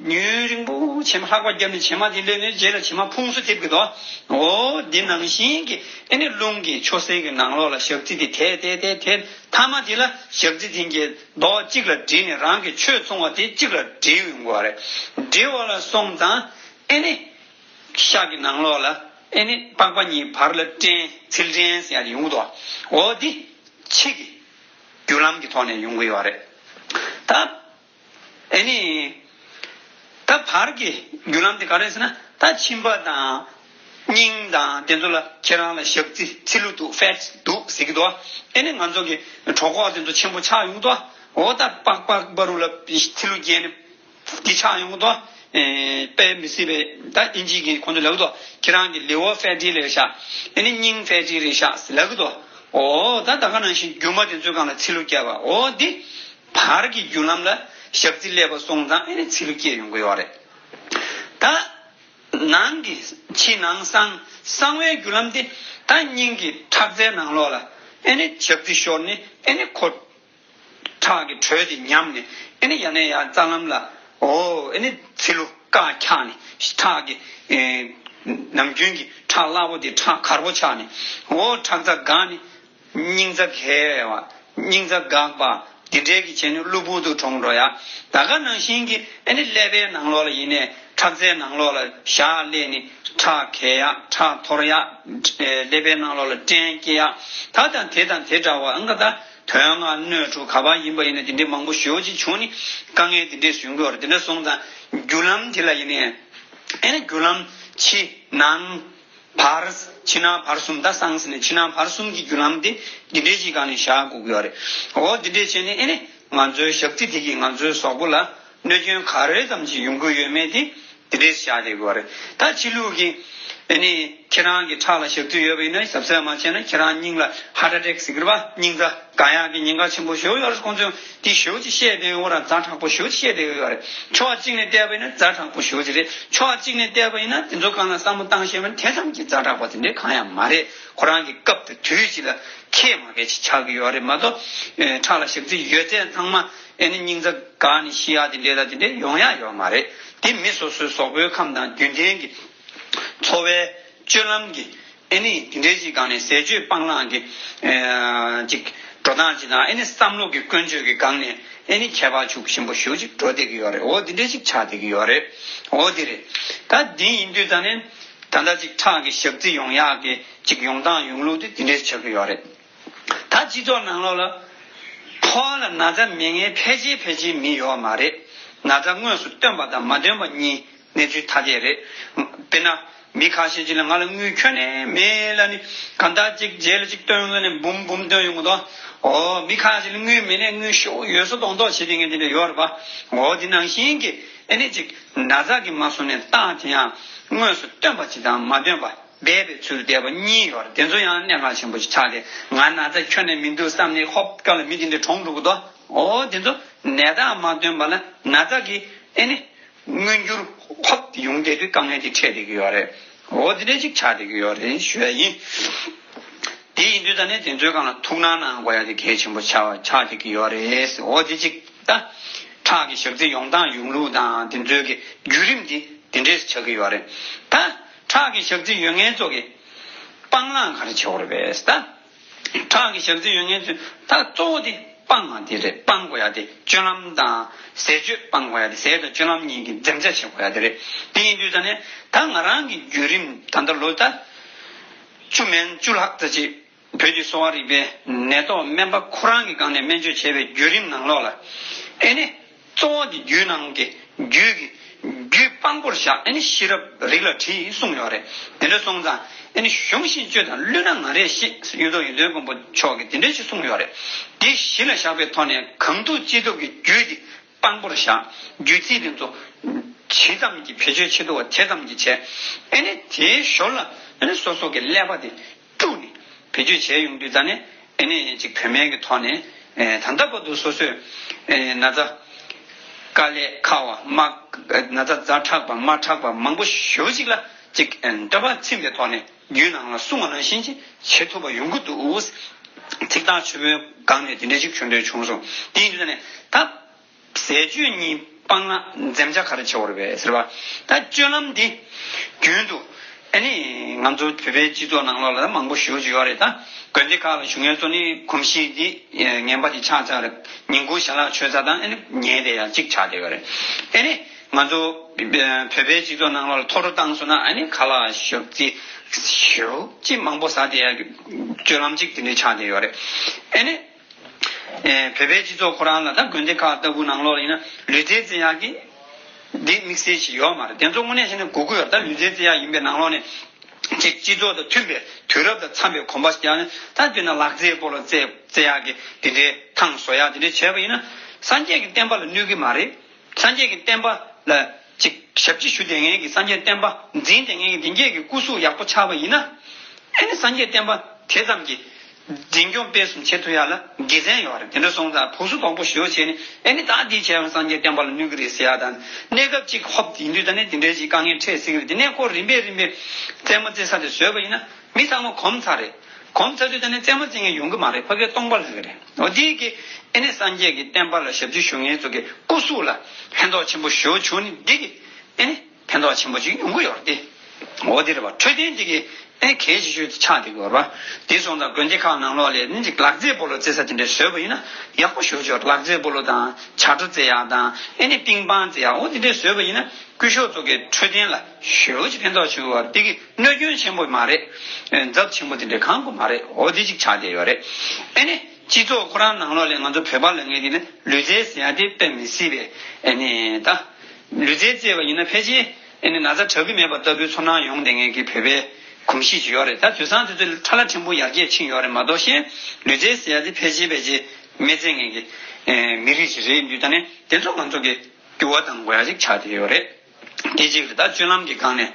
ཉུང་རིང་པོ་བྱེ་མ་ལྷགས་པ་བརྒྱབ་ནས་བྱེ་མ་དེ་སླེབས་ནས་རྗེས་ལ་བྱེ་མ་ཕུང་སུ་ཐེབས་ཀྱི་འདུག། འོ་འདི་ནང་བཞིན་གྱི་ཨེ་ནི་རླུང་གི་ཆུ་སེར་གྱི་ནང་ལོགས་ལ་ཞག་རྩི་དེ་དེད་དེད་དེད་དེད། མཐའ་མ་དེ་ལ་ཞག་རྩི་དེ་གྱི་རྡོག་གཅིག་ལ་དྲིལ་ནས་རང་གི་ཆོས་མཚུངས་པ་དེ་གཅིག་ལ་དྲིལ་ཡོང་དགོས་པ་རེད། དྲིལ་བ་ལ་སོང་ཙང་ཨེ་ནི། ཤ་གི་ནང་ལོགས་ལ་ཨེ་ནི་པགས་པ་གཉིས་བར་ལ་སྐྲན། ཚིལ་སྐྲན་ཟེར་ཡ་དེ་ཡོང་གི་འདུག། འོ་འདི་ཕྱི་གི་རྒྱུ་ལམ་གྱི་ཐོག་ནས་ཡོང་གི་ཡོད་རེད། ད་ཨེ་ནི་ད་བར་གྱི་རྒྱུ་ལམ་དེ་ག་རེ་ཟེར་ན། ད་མཆིན་པ་དང་སྙིང་དང་དེ་ཚོ་ལ་ཁྱེད་རང་ལ་ཞག་རྩི། ཚིལ་ལུ་འདུག། ཕེཊ་འདུག་ཟེར་གྱི་འདུག། ཨེ་ནི་ང་ཚོ་གི་གྲོད་ཁོག་དེ་ཚོ་ཆེན་པོ་ཆགས་ཡོང་གི་འདུག། འོ་ད་པགས་པ་བར་དུ་ལ་ཚིལ་ལུ་བརྒྱབ་ནས། འདི་ཆགས་ཡོང་གི་འདུག། ཨེ། དཔེ་མི་སྲིད་པའི་ད་ཨིན་ཇི་གི་ཁོང་ཚོ་ལབ་གི་འདུག། ཁྱེད་རང་གི་ལི་ཝར་ཕེ་ཊི་རེད་ཤག། ཨེ་ནི་སྙིང་ཕེ་ཊི་རེད་ཤག་ཟེར་ལབ་གི་འདུག། འོ་ད་ད་ག་ནང་བཞིན་རྒྱུ་མ་དེ་ཚོའི་སྒང་ལ་ཚིལ་ལུ་བརྒྱབ་པ། འོ་འདི་བར་གྱི་རྒྱུ་ལམ་ལ་ཞག་རྩི་སླེབས་པ་སོང་ཙང་ཨེ་ནི་ཚིལ་ལུ་སྐྱེས་ཡོང་གི་ཡོད་རེད། ད་ནང་གི་ཕྱི་ནང་གསང་གསང་བའི་རྒྱུ་ལམ་དེ་ད་སྙིང་གི་ཁྲག་རྩའི་ནང་ལོགས་ལ་ཨེ་ནི་ཞག་རྩི་ཤོར་ནས་ཨེ་ནི་ཁོ། ཁྲག་གི་དྲོད་དེ་ཉམས་ནས་ཨེ་ནི་ཡང་ནས་ཡང་རྩ་ལམ་ལ། འོ་ཨེ་ནི་ཚིལ་ལུ་བཀག་འཁྱག་ནས་ཁྲག་གི། ཨེ། ནམ་རྒྱུན་གྱི་ཁྲག་སླ་པོ་དེ་ཁྲག་དཀར་པོ་ཆགས་ནས། འོ་ཁྲག་རྩ་འགགས་ནས་སྙིང་རྩ་གས་པ། སྙིང་རྩ་འགག་པ། འདི་འདྲའི་གི་བྱས་ནས་གློ་བུར་དུ་གྲོངས་འགྲོ་ཡ། ད་ག་ནང་བཞིན་གྱི་ཨ་ནི་ཀླད་པའི་ནང་ལོགས་ལ་ཡིན་ནའི་ཁྲག་རྩའི་ནང་ལོགས་ལ་ཞག་སླེབས་ནས་ཁྲག་གས་ཡ། ཁྲག་འཐོར་ཡ། ཀླད་པའི་ནང་ལོགས་ལ་སྐྲན་སྐྱེ་ཡ། ད་དང་དེ་དང་དེ་འདྲ་བ་ཨང་ག་ད་དོན་ལྔ་སྣོད་དྲུག་ག་པར་ཡིན་པ་ཡིན་ན་དེ་འདྲའི་མང་པོ་ཞེ་པོ་ཅིག་བྱུང་ནས་དཀའ་ངལ་དེ་འདྲས་བྱུང་གི་ཡོད་རེད། དེ་འདྲ་སོང་ཙང་རྒྱུ་ལམ་དེ་ལ་ཡིན་ནའི་ཨ་ནི་རྒྱུ་ལམ་ཕྱི་ནང་བར། ཕྱི་ནང་བར་གསུམ། ད་སང་ཟེར་ནས་ཕྱི་ནང་བར་གསུམ་གྱི་རྒྱུ་ལམ་དེ་འདི་འདྲའི་ཞིག་སྒང་ནས་བཞག་དགོས་ཀྱི་ཡོད་རེད། འོ་འདི་འདྲའི་བྱས་ནས་ཨེ་ནི་ང་ཚོའི་ཞག་རྩི་དེ་གིས་ང་ཚོའི་གཟུགས་པོ་ལ་གནོད་སྐྱོན་ག་རེ་ཙམ་ཞིག་ཡོང་གི་ཡོད་མེད་དེ་འདི་འདྲའི་བཞག་བསྡད་ཀྱི་ཡོད་རེད། ད་ཕྱི་ལུགས་ཀྱི་ཨེ་ནི་ཁྱེད་རང་གི་ཁྲག་ལ་ཞག་རྩི་ཡོད་པ་ཡིན་ན་གཟབ་གཟབ་མ་བྱས་ན་ཁྱེད་རང་སྙིང་ལ་ཧརཊ་ཨ་ཊེག་ཟེར་གྱི་རེད་པ། སྙིང་རྩ་འགག་ཡག་གི་ཉེན་ཁ་ཆེན་པོ་ཞེ་པོ་ཡོད་རེད། ཁོང་ཚོས་དེ་ཞེ་པོ་ཅིག་བཤད་བསྡད་ཡོད་ར། ཛ་དྲག་པོ་ཞེ་པོ་ཅིག་བཤད་བསྡད་ཡོད་རེད། ཕྱོགས་གཅིག་ནས་བལྟས་པ་ཡིན་ན་ཛ་དྲག་པོ་ཞེ་པོ་ཅིག་རེད། ཕྱོགས་གཅིག་ནས་བལྟས་པ་ཡིན་ན་དེ་ཚོ་སྒང་ལ་བསམ་བློ་བཏང་ཤེས་པ་ཡིན་ན་དེ་ཙམ་གྱི་ཛ་དྲག་པོ་དེ་འདྲའི་གང་ཡང་མ་རེད། ཁོ་རང་གི་སྐབས་དང་དུས་གཅིག་ལ་ཁྱད་མ་གལ་ཆེ་ཆགས་ཀྱི་ཡོད་རེད་མ་གཏོགས། ཁྲག་ལ་ཞག་རྩི་ཡོད་ཚད་ཚང་མ་ཨེ་ནི་སྙིང་རྩ་འགག་ནས་ཤི་ཡག་དེ་འདྲས་ལ་དེ་འདྲས་ཡོང་ཡག་ཡོད་མ་རེད། དེ་མི་སོ་སོའི་གཟུགས་པོའི་ཁམས་དང་རྒྱུན་ལྡན་གྱི་འཚོ་བའི་སྤྱོད་ལམ་གྱི་ཨེ་ནི་དེ་འདྲའི་ཞིག་སྒང་ནས་ཟས་སྤྱོད་སྤང་བླང་གི་ཅིག་འགྲོ་སྟངས་ཅིག་དང་། ཨེ་ནི་བསམ་བློ་གི་ཀུན་སྤྱོད་ཀྱི་སྒང་ནས་ཨེ་ནི་ཁྱད་པར་ཤུགས་ཆེན་པོ་ཞེ་པོ་ཅིག་འགྲོ་བསྡད་ཀྱི་ཡོད་རེད། འོ་དེ་འདྲའི་ཞིག་ཆགས་བསྡད་ཀྱི་ཡོད་རེད། འོ་དེ་རེད། ད་འདི་ཡིན་དུས་ད་ནི་ད་ལྟ་ཅིག་ཁྲག་གི་ཞག་རྩི་ཡོང་ཡག་གི་ཅིག་ཡོང་སྟངས་ཡོང་ལུགས་དེ་དེ་འདྲའི་ཆགས་ཀྱི་ཡོད་རེད། ད་སྤྱི་ཚོགས་ནང་ལོགས་ལ་ཁོ་ལ་ན་ཚ་མེད་མཁན་ཕལ་ཆེར་ཕལ་ཆེར་མི་ཡོད་མ་རེད། ན་ཚ་དངོས་སུ་སྟོན་པ་དང་མ་སྟོན་པ་གཉིས་གནས་ཚུལ་ཐ་དད་རེད། དཔེར་ན། མི་ཁ་ཤས་ཅིག་ལ་ང་ལ་དངུལ་ཁྱོན་ནས་མེད་ལབ་ནས་གང་ལྟར་ཅིག་རྗེས་ལ་ཅིག་སྟོན་ལབ་ནས་འབུམ་འབུམ་སྟོན་ཡོང་གི་འདུག་འོ་མི་ཁ་ཤས་ལ་དངུལ་མེད་ནས་དངུལ་ཤོག་ཡོད་ས་མདོག་མདོག་བྱེད་དེ་ངས་དེ་འདྲ་ཡོད་རེད་པ། འོ་དེ་ནང་བཞིན་གྱི་ཨེ་ནི་ཅིག་ན་ཚ་གི་མ་སོང་ནས་རྟགས་དེ་ཡང་དངོས་སུ་སྟོན་པ་ཅིག་དང་མ་སྟོན་པ་སྦས་པའི་ཚུལ་བསྡད་པ་གཉིས་ཡོད་རེད། དེ་ཚོ་ཡང་གནད་འགག་ཆེན་པོ་ཞིག་ཆགས་ཏེ་ང་ན་ཚ་ཁྱོན་ནས་མི་འདུག་བསམ་ནས་ཧོབ་སྐབས་ལ་མི་དེ་འདྲ་གྲོངས་འགྲོ་གི་འདུག་འོ་དེ་ཚོ་ནད་རྟགས་མ་སྟོན་པ་ལ་ན་ཚ་གི་ཨེ་ནི། མངོན་འགྱུར་ཧོབ་ཡོང་བསྡད་དུས་དཀའ་ངལ་དེ་འཕྲད་བསྡད་ཀྱི་ཡོད་རེད། འོ་དེ་འདྲ་ཅིག་ཆགས་བསྡད་ཀྱི་ཡོད་རེད་ཞུ་ཡ་ཡིན། དེ་ཡིན་དུས་ད་ནས་དེ་ཚོའི་སྒང་ལ་ཐུགས་སྣང་གནང་དགོས་ཡ་དེ་གལ་ཆེན་པོ་ཆགས་ཆགས་བསྡད་ཀྱི་ཡོད་རེད། འོ་དེ་ཅིག་ད་ཁྲག་གི་ཞག་རྩི་ཡོང་སྟངས་ཡོང་ལུགས་དང་དེ་ཚོའི་གི་བརྒྱུད་རིམ་དེ་དེ་འདྲས་ཆགས་ཀྱི་ཡོད་རེད། ད་ཁྲག་གི་ཞག་རྩི་ཡོད་མཁན་ཚོ་གི་སྤང་བླང་ག་རེ་བྱེད་དགོས་རེད་པས་ད། ཁྲག་གི་ཞག་རྩི་ཡོད་མཁན་ཚོས་ད་གཙོ་བོ་དེ་སྤང་བ་དེ་རེད། སྤང་དགོས་ཡ་དེ་སྤྱོད་ལམ་དང་ཟས་སྤྱོད་སྤང་དགོས་ཡ་དེ། ཟས་དང་སྤྱོད་ལམ་གཉིས་ཀྱི་འཛེམ་བྱ་བྱེད་དགོས་ཡ་དེ་རེད། དེ་ཡིན་དུས་ད་ནས་ད་ང་རང་གི་བརྒྱུད་རིམ་ད་ལྟ་ལོ་ད་བཅུ་མན་བཅུ་ལྷག་ཙམ་ཅིག་བོད་ཀྱི་གསོ་བ་རིག་པའི་ནད་ཐོག་སྨན་པ་ཁོ་རང་གི་སྒང་ནས་སྨན་བཅོས་བྱས་པའི་བརྒྱུད་རིམ་ནང་ལོགས་ལ་ཨེ་ནི། གཙོ་བོ་དེ་རྒྱུད་ནང་གི་རྒྱུད་ཀྱི་རྒྱུད་དཔང་པོར་བཞག་ཨེ་ནི་ཤེས་རབ་རིགས་ལ་དྲིས་གསུངས་ཡོད་རེད། དེ་འདྲ་སོང་ཙང་ཨེ་ནི་གཞུང་བཞིན་སྤྱོད་དང་བསླུས་ན་ང་རེ་ཤེས་གཡུ་ཐོག་ཡོན་ཏན་མགོན་པོ་མཆོག་གིས་དེ་འདྲ་ཞིག་གསུངས་ཡོད་རེད། དེ་གཞི་ལ་བཞག་པའི་ཐོག་ནས་གང་ཐུབ་ཅི་ཐུབ་ཀྱི་རྒྱུད་དེ་དཔང་པོར་བཞག་རྒྱུད་ཚིག་དེ་ཚོ་ཇི་ཙམ་གྱིས་བེད་སྤྱོད་བྱེད་ཐུབ་པ་དེ་ཙམ་གྱིས་བྱས། ཨེ་ནི་དེའི་ཞོར་ལ་ཨེ་ནི་སོ་སོ་གི་ཀླད་པ་དེ་དཀྲུགས་ནས་བེད་སྤྱོད་བྱས་ཡོང་དུས་ད་ནི་ཨེ་ནི་ཅིག་བོད་སྨན་གྱི་ཐོག་ནས་ཨེ་ད་ལྟ་བར་དུ་སོ་སོས་ཨེ་ན་ཚ་དཀའ་ལས་ཁག་པ་མ་ན་ཚ་ཛ་དྲག་པ་མ་དྲག་པ་མང་པོ་ཞེ་པོ་ཅིག་ལ་ཅིག་ཨེ་འདོད་པ་ཚིམ་པའི་ཐོག་ནས་རྒྱུད་ནང་ལ་གསུངས་པ་ནང་བཞིན་ཅིག་བྱེད་ཐུབ་པ་ཡོང་གི་འདུག་ཚིག་ཐག་ཆོད་པོའི་སྒང་ནས་དེ་འདྲ་ཅིག་ཞུ་འདོད་བྱུང་སོང་། དེ་ཡིན་དུས་ད་ནི་ད། ཟས་སྤྱོད་གཉིས་སྤང་བླང་འཛེམ་བྱ་ག་རེ་བྱེད་དགོས་རེད་པས་ཟེར་བ། ད་སྤྱོད་ལམ་འདི་རྒྱུན་དུ་ཨ་ནི་ང་ཚོ་བོད་པའི་སྤྱི་ཚོགས་ནང་ལོགས་ལ་མང་པོ་ཞེ་པོ་ཅིག་ཡོད་རེད། ད་དགོན་སྡེ་ཁག་ལ་བཞུགས་མཁན་ཚོ་ནི་གོམས་གཤིས་འདི་ངན་པ་འདི་ཆགས་ཆགས་རེད། ཉིན་གུང་ཞལ་ལག་མཆོད་ས་དང་ཨ་ནི་ཉལ་བསྡད་ཡ་གཅིག་ཆགས་བསྡད་ཡོད་རེད། ཨ་ནི་ང་ཚོ་བོད་པའི་སྤྱི་ཚོགས་ནང་ལོགས་ལ་ཐོ་རུ་བཏང་སོང་ན་ཨ་ནི་ཁ་ལག་ཞོག་ཙི་ཞོག་ཅིག་མང་པོ་ཟ་བསྡད་ཡ་གི་སྤྱོད་ལམ་གཅིག་དེ་འདྲ་ཆགས་བསྡད་ཡོད་རེད། ཨ་ནི། ཨེ་བོད་པའི་སྤྱི་ཚོགས་ཁོ་རང་ལ་ད་དགོན་སྡེ་ཁག་ལྟ་བུ་ནང་ལོགས་ལ་ཡིན་ན་ལུས་རྩལ་རྩེ་ཡག་གི་འདི་དམིགས་བསལ་ཞིག་ཡོད་མ་རེད། དེ་ཚོ་དངོས་གནས་བྱས་ན་དགོས་ཀྱི་ཡོད་རེད། ད་ལུས་རྩལ་རྩེ་ཡག་ཡིན་པའི་ནང་ལོགས་ནས་ཅིག་སྤྱི་ཚོགས་དང་མཐུན་པའི་དུས་རབས་དང་འཚམ་པའི་གོམ་པ་ཞིག་ཡང་ད་དེ་ན་ལག་རྩེད་སྤོ་ལོ་རྩེ་རྩེ་ཡག་གི་དེ་འདྲའི་ཐང་བཟོ་ཡག་དེ་འདྲའི་བྱས་པ་ཡིན་ན་སངས་རྒྱས་ཀྱི་བསྟན་པ་ལ་གནོད་ཀྱི་མ་རེད། སངས་རྒྱས་ཀྱི་བསྟན་པ་ལ་ཅིག་ཞབས་ཕྱི་ཞུ་བསྡད་མཁན་གྱི་སངས་རྒྱས་བསྟན་པ་འཛིན་བསྡད་མཁན་གྱི་དེ་འགས་ཀྱི་སྐུ་གཟུགས་ཡག་པོ་ཆགས་པ་ཡིན་ན། ཨེ་ནི་སངས་རྒྱས་བསྟན་པ་དེ་ཙམ་གྱི་འཛིན་སྐྱོང་སྤེལ་གསུམ་བྱེད་ཐུབ་ཡག་ལ་དགེ་མཚན་ཡོད་རེད། དེ་འདྲ་སོང་ཙང་བུ་སུ་དོག་པོ་ཞེ་པོ་བྱས་ནས་ཨེ་ནི་ད་འདི་བྱས་པ་སངས་རྒྱས་བསྟན་པ་ལ་གནོད་ཀྱི་རེད་ཟེར་ཡག་དང་གནས་སྐབས་ཅིག་ཧོབ་ཡིན་དུས་ད་ནི་དེ་འདྲའི་ཅིག་དཀའ་ངལ་འཕྲད་སྲིད་ཀྱི་རེད། དེ་ནས་ཁོ་རིམ་པས་རིམ་པས་རྩེད་མོ་རྩེ་ས་དེ་བཟོས་པ་ཡིན་ན། མི་ཚང་མ་གོམས་ཚར་རེད། གོམས་ཚར་དུས་ད་ནི་རྩེད་མོ་རྩེ་མཁན་ཡོང་གི་མ་རེད། ཕ་གིར་སྟོང་པ་ལྷག་གི་རེད། འོ་དེ་གི་ཨེ་ནི་སངས་རྒྱས་ཀྱི་བསྟན་པ་ལ་ཞབས་ཕྱི་ཞུ་མཁན་ཚོ་གི་སྐུ་གཟུགས་ལ་ཕན་ཐོགས་ཆེན་པོ་ཞེ་པོ་བྱུང་ནི་འདི་གི་ཨེ་ནི་ཕན་ཐོགས་ཆེན་པོ་ཅིག་ཡོང་གི་ཡོད་རེད་དེ། འོ་དེ་རེད་བ། འཕྲོད་བསྟེན་དེ་གི་ཨེ་གལ་ཆེ་ཤོས་དེ་ཆགས་བསྡད་ཀྱི་ཡོད་རེད་བ། དེ་སོང་ཙང་དགོན་སྡེ་ཁག་ནང་ལོགས་ལ་ནི་ཅིག་ལག་རྩེད་སྤོ་ལོ་རྩེ་ས་དེ་འདྲ་བཟོས་པ་ཡིན་ན་ཡག་པོ་ཞེ་པོ་ཅིག་ཡོད་རེད། ལག་རྩེད་སྤོ་ལོ་དང་བྱ་སྒྲོ་རྩེ་ཡག་དང་ཨེ་ནི་པིང་པང་རྩེ་ཡག་འོ་དེ་འདྲ་བཟོས་པ་ཡིན་ན་སྐུ་ཞབས་ཚོ་གི་འཕྲོད་བསྟེན་ལ་ཞེ་པོ་ཅིག་ཕན་ཐོགས་ཆེ་བ་རེད། དེ་གི་གནོད་སྐྱོན་ཆེན་པོ་མ་རེད། ཨེ་ཚབས་ཆེན་པོ་དེ་འདྲ་གང་དགོས་མ་རེད། འོ་དེ་ཅིག་ཆགས་བསྡད་ཡོད་རེད། ཨེ་ནི་སྤྱི་ཚོགས་ཁོ་རང་ནང་ལོགས་ལ་ང་ཚོ་བོད་པ་ལ་ངེས་དེ་ནི་ལུས་རྩལ་ཟེར་ཡག་དེ་དཔེ་མི་སྲིད་པའི་ཨེ་ནི་ད་ལུས་རྩལ་རྩེ་བ་ཡིན་ན་ཕལ་ཆེར་ཨེ་ནི་ན་ཚ་དྲག་གི་མེད་པ་ལྟ་བུའི་ཚོར་སྣང་ཡོང་བསྡད་མཁན་གྱི་བོད་པའི་གོམས་གཤིས་ཅིག་ཡོད་རེད། ད་དུས་སང་དེ་ཚོ་ཁྲ་ལ་ཕྲན་བུ་ཡར་རྒྱས་ཕྱིན་ཡོད་རེད་མ་གཏོགས་གཞན་ལུས་རྩལ་ཟེར་ཡག་དེ་ཕལ་ཆེར་ཕལ་ཆེར་མི་རྩེ་མཁན་གྱི་ཨེ་མི་རིགས་ཅིག་རེད། ཡིན་དུས་ད་ནི་དེ་ཚོ་ང་ཚོ་གི་འགྱུར་བ་གཏང་དགོས་ཡ་ཅིག་ཆགས་བསྡད་ཡོད་རེད། དེ་གཅིག་རེད། ད་སྤྱོད་ལམ་གྱི་སྒང་ནས་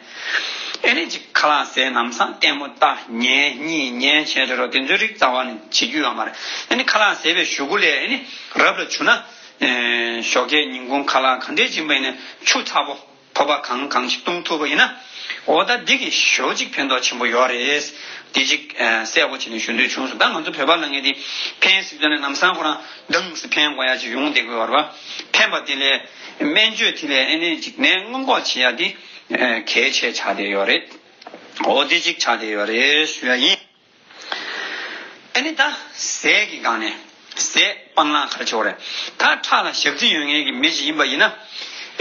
ཨེ་ནི་ཅིག་ཁ་ལག་ཟས་ལམ་སང་ལྟད་མོ་ལྟ་ཉན་གཉིད་ཉན་བྱས་འགྲོ་རོགས་དེ་ཚོའི་རིགས་རྩ་བ་ནས་བྱེད་རྒྱུ་ཡོད་མ་རེད། ཨེ་ནི་ཁ་ལག་ཟས་པའི་གཞུག་གུ་ལས་ཨེ་ནི་རབ་ལ་བྱུང་ན་ཨེ་ཞོགས་ཀས་ཉིན་གུང་ཁ་ལག་ག་འདྲས་སྦྱིན་པ་ཡིན་ན་ཆུ་ཚ་པོ་ཕོར་པ་གང་གང་ཞིག་བཏུང་ཐུབ་པ་ཡིན་ན་འོ་ད་འདི་གི་ཞེ་པོ་ཅིག་ཕན་ཐོགས་ཆེན་པོ་ཡོད་རེད། འདི་ཅིག་ཨེ་གསལ་པོ་བྱས་ནས་ཞུ་འདོད་བྱུང་སོང་། ད་ང་ཚོ་བོད་པ་ལ་ངས་འདི་ཕན་ཟེར་ཙང་ནས་ལམ་སང་ཁོ་རང་འདང་སེ་ཕན་དགོས་ཡ་ཅིག་ཡོང་བསྡད་དགོས་པ་རེད་པ། ཕན་པ་དེ་ལས་སྨན་བཅོས་དེ་ལས་ཨེ་ནི་ཅིག་ནད་སྔོན་འགོག་བྱེད་ཡ་དེ་ཨེ་གལ་ཆེ་ཆགས་བསྡད་ཡོད་རེད། འོ་དེ་ཅིག་ཆགས་བསྡད་ཡོད་རེད་ཞུ་ཡ་ཡིན། ཨེ་ནི་ད་ཟས་ཀྱི་སྒང་ནས་ཟས་སྤང་བླང་ག་རེ་བྱེད་དགོས་རེད། ད་ཁྲག་ལ་ཞག་རྩི་ཡོད་མཁན་གྱི་མི་ཞིག་ཡིན་པ་ཡིན་ན་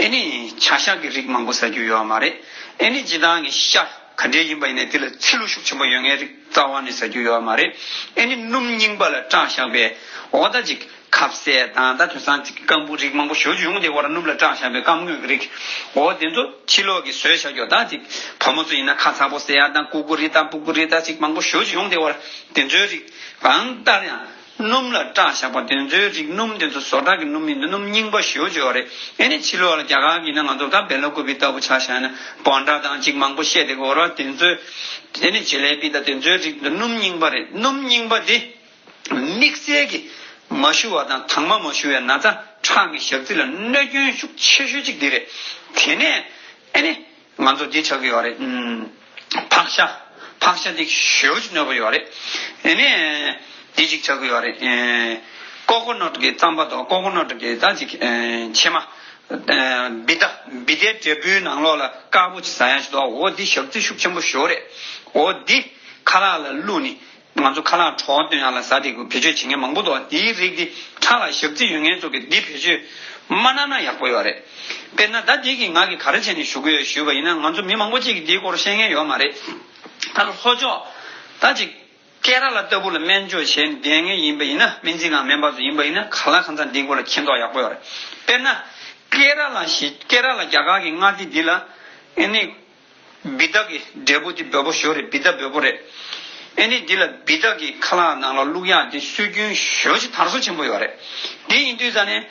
ཨེ་ནི་བྱ་ཤ་གི་རིགས་མང་པོ་ཟ་རྒྱུ་ཡོད་མ་རེད། ཨེ་ནི་སྤྱིར་བཏང་གི་ཤ་ག་འདྲས་ཡིན་པ་ཡིན་ན་དེ་ལ་ཚིལ་ལུ་ཤུགས་ཆེན་པོ་ཡོད་མཁན་རིགས་རྩ་བ་ནས་ཟ་རྒྱུ་ཡོད་མ་རེད། ཨེ་ནི་སྣུམ་རྙིང་པ་ལ་སྐྲག་བཞག་པའི་འོ་ད་ཅིག་ཁ་ཟས་དང་ད་དེང་སང་ཅིག་རྐང་སྤུ་རིགས་མང་པོ་ཞེ་པོ་ཅིག་ཡོང་བསྡད་པ་རེད། སྣུམ་ལ་སྐྲག་བཞག་པའི་རྐང་དངོས་ཀྱི་རིགས། འོ་དེ་ཚོ་ཕྱི་ལོགས་ཀྱི་བཟོས་བཞག་རྒྱུ་ད་ཅིག་བུ་མོ་ཚོ་ཡིན་ན་ཁ་ཚ་པོ་ཟེར་ཡ་དང་ཀུ་ཀུ་རེ་དང་སྤུ་གུ་རེ་དང་ཅིག་མང་པོ་ཞེ་པོ་ཅིག་ཡོང་བསྡད་པ་རེད། དེ་ཚོའི་རིགས་གང་ལྟར་ཡང་སྣུམ་ལ་སྐྲག་བཞག་པ་དེ་ཚོའི་རིགས། སྣུམ་དེ་ཚོ་བཟོ་གྲྭ་གི་སྣུམ་ཡིན་ན་སྣུམ་རྙིང་པ་ཞེ་པོ་ཅིག་ཡོད་རེད། ཨེ་ནི་ཕྱི་ལོགས་ལ་རྒྱ་གར་གྱི་ཡིན་ན་ང་ཚོ་ད་བེ་ལ་ཀུ་པི་ལྟ་བུ་ཆ་བཞག་ན་བོ་ཌ་དང་ཅིག་མང་པོ་བཤད་བསྡད་པ་རེད། དེ་ཚོའི་ཨེ་ནི་ཇི་ལེ་པི་དང་དེ་ཚོའི་རིགས་འདི་སྣུམ་རྙིང་པ་རེད། སྣུམ་རྙིང་པ་དེ། དམིགས་བསལ་གྱིས་མ་ཞུ་བ་དང་དྭངས་མ་མ་ཞུ་བའི་ན་ཚ་ཁྲག་གི་ཞག་རྩི་ལ་གནོད་སྐྱོན་ཤུགས་ཆེ་ཤོས་གཅིག་འདི་རེད། དེ་ནས་ཨེ་ནི་ང་ཚོ་འདི་ཆགས་ཀྱི་ཡོད་རེད། ཨུམ། ཕག་ཤ། ཕག་ཤ་འདི་ཞེ་པོ་ཅིག་གནོད་པ་ཡོད་རེད། ཨེ་ནི་འདི་ཅིག་ཆགས་ཀྱི་ཡོད་རེད། ཨེ། ཀོ་ཀོ་ནཊ་གི་རྩམ་པ་དང་ཀོ་ཀོ་ནཊ་གི་ད་ཅིག་ཨེ་ཕྱེ་མ། ཨེ། བི་ཏ། བི་ཏའི་འབྲས་བུའི་ནང་ལོགས་ལ་དཀར་པོ་ཅིག་ཟ་ཡ་ཞིག་འདུག་འོ་འདི་ཞག་རྩི་ཤུགས་ཆེན་པོ་ཞེ་པོ་རེད། འོ་འདི་ཁ་ལག་ལ་བླུགས་ནས། ང་ཚོ་ཁ་ལག་གྲོད་བཏོན་ཡག་ལ་ཟ་དེ་གི་བེད་སྤྱོད་བྱེད་མཁན་མང་པོ་འདུག་དེའི་རིགས་དེ་ཁྲག་ལ་ཞག་རྩི་ཡོད་མཁན་ཚོ་གིས་འདི་བེད་སྤྱོད་མ་གནང་ན་ཡག་པོ་ཡོད་རེད། དཔེར་ན་ད་འདི་གི་ང་གིས་ག་རེ་བྱས་ནས་ཞུ་གི་ཡོད་ཞུས་པ་ཡིན་ན། ང་ཚོ་མི་མང་པོ་ཅིག་གིས་འདིའི་སྐོར་ཤེས་མཁན་ཡོད་མ་རེད། ད་ལྷོ་ཕྱོགས་ད་ཅིག་ཀེ་ར་ལ་ལྟ་བུ་ལ་སྨན་བཅོས་བྱས་ནས་བསྡད་མཁན་ཡིན་པ་ཡིན་ན། སྨན་རྩིས་ཁང་སྨན་པ་ཚོ་ཡིན་པ་ཡིན་ན། གང་ལ་གང་འཚམ་འདིའི་སྐོར་ལ་མཁྱེན་རྟོགས་ཡག་པོ་ཡོད་རེད། དཔེར་ན་ཀེ་ར་ལ་ཞིག་ཀེ་ར་ལ་རྒྱ་གར་གྱི་མངའ་སྡེ་འདི་ལ་ཨེ་ནི། བི་ཏ་གི་འབྲས་བུ་དེ་འབོལ་པོ་ཞེ་པོ་རེད། བི་ཏ་འབོལ་པོ་རེད། ཨེ་ནི་འདི་ལ་བི་ཏ་གི་ཁ་ལག་ནང་ལ་བླུག་ཡག་དེ་སྲོལ་རྒྱུན་ཞེ་པོ་ཅིག་དར་སོ་ཆེན་པོ་ཡོད་རེད། དེ་ཡིན་དུས་ཙང་ནས་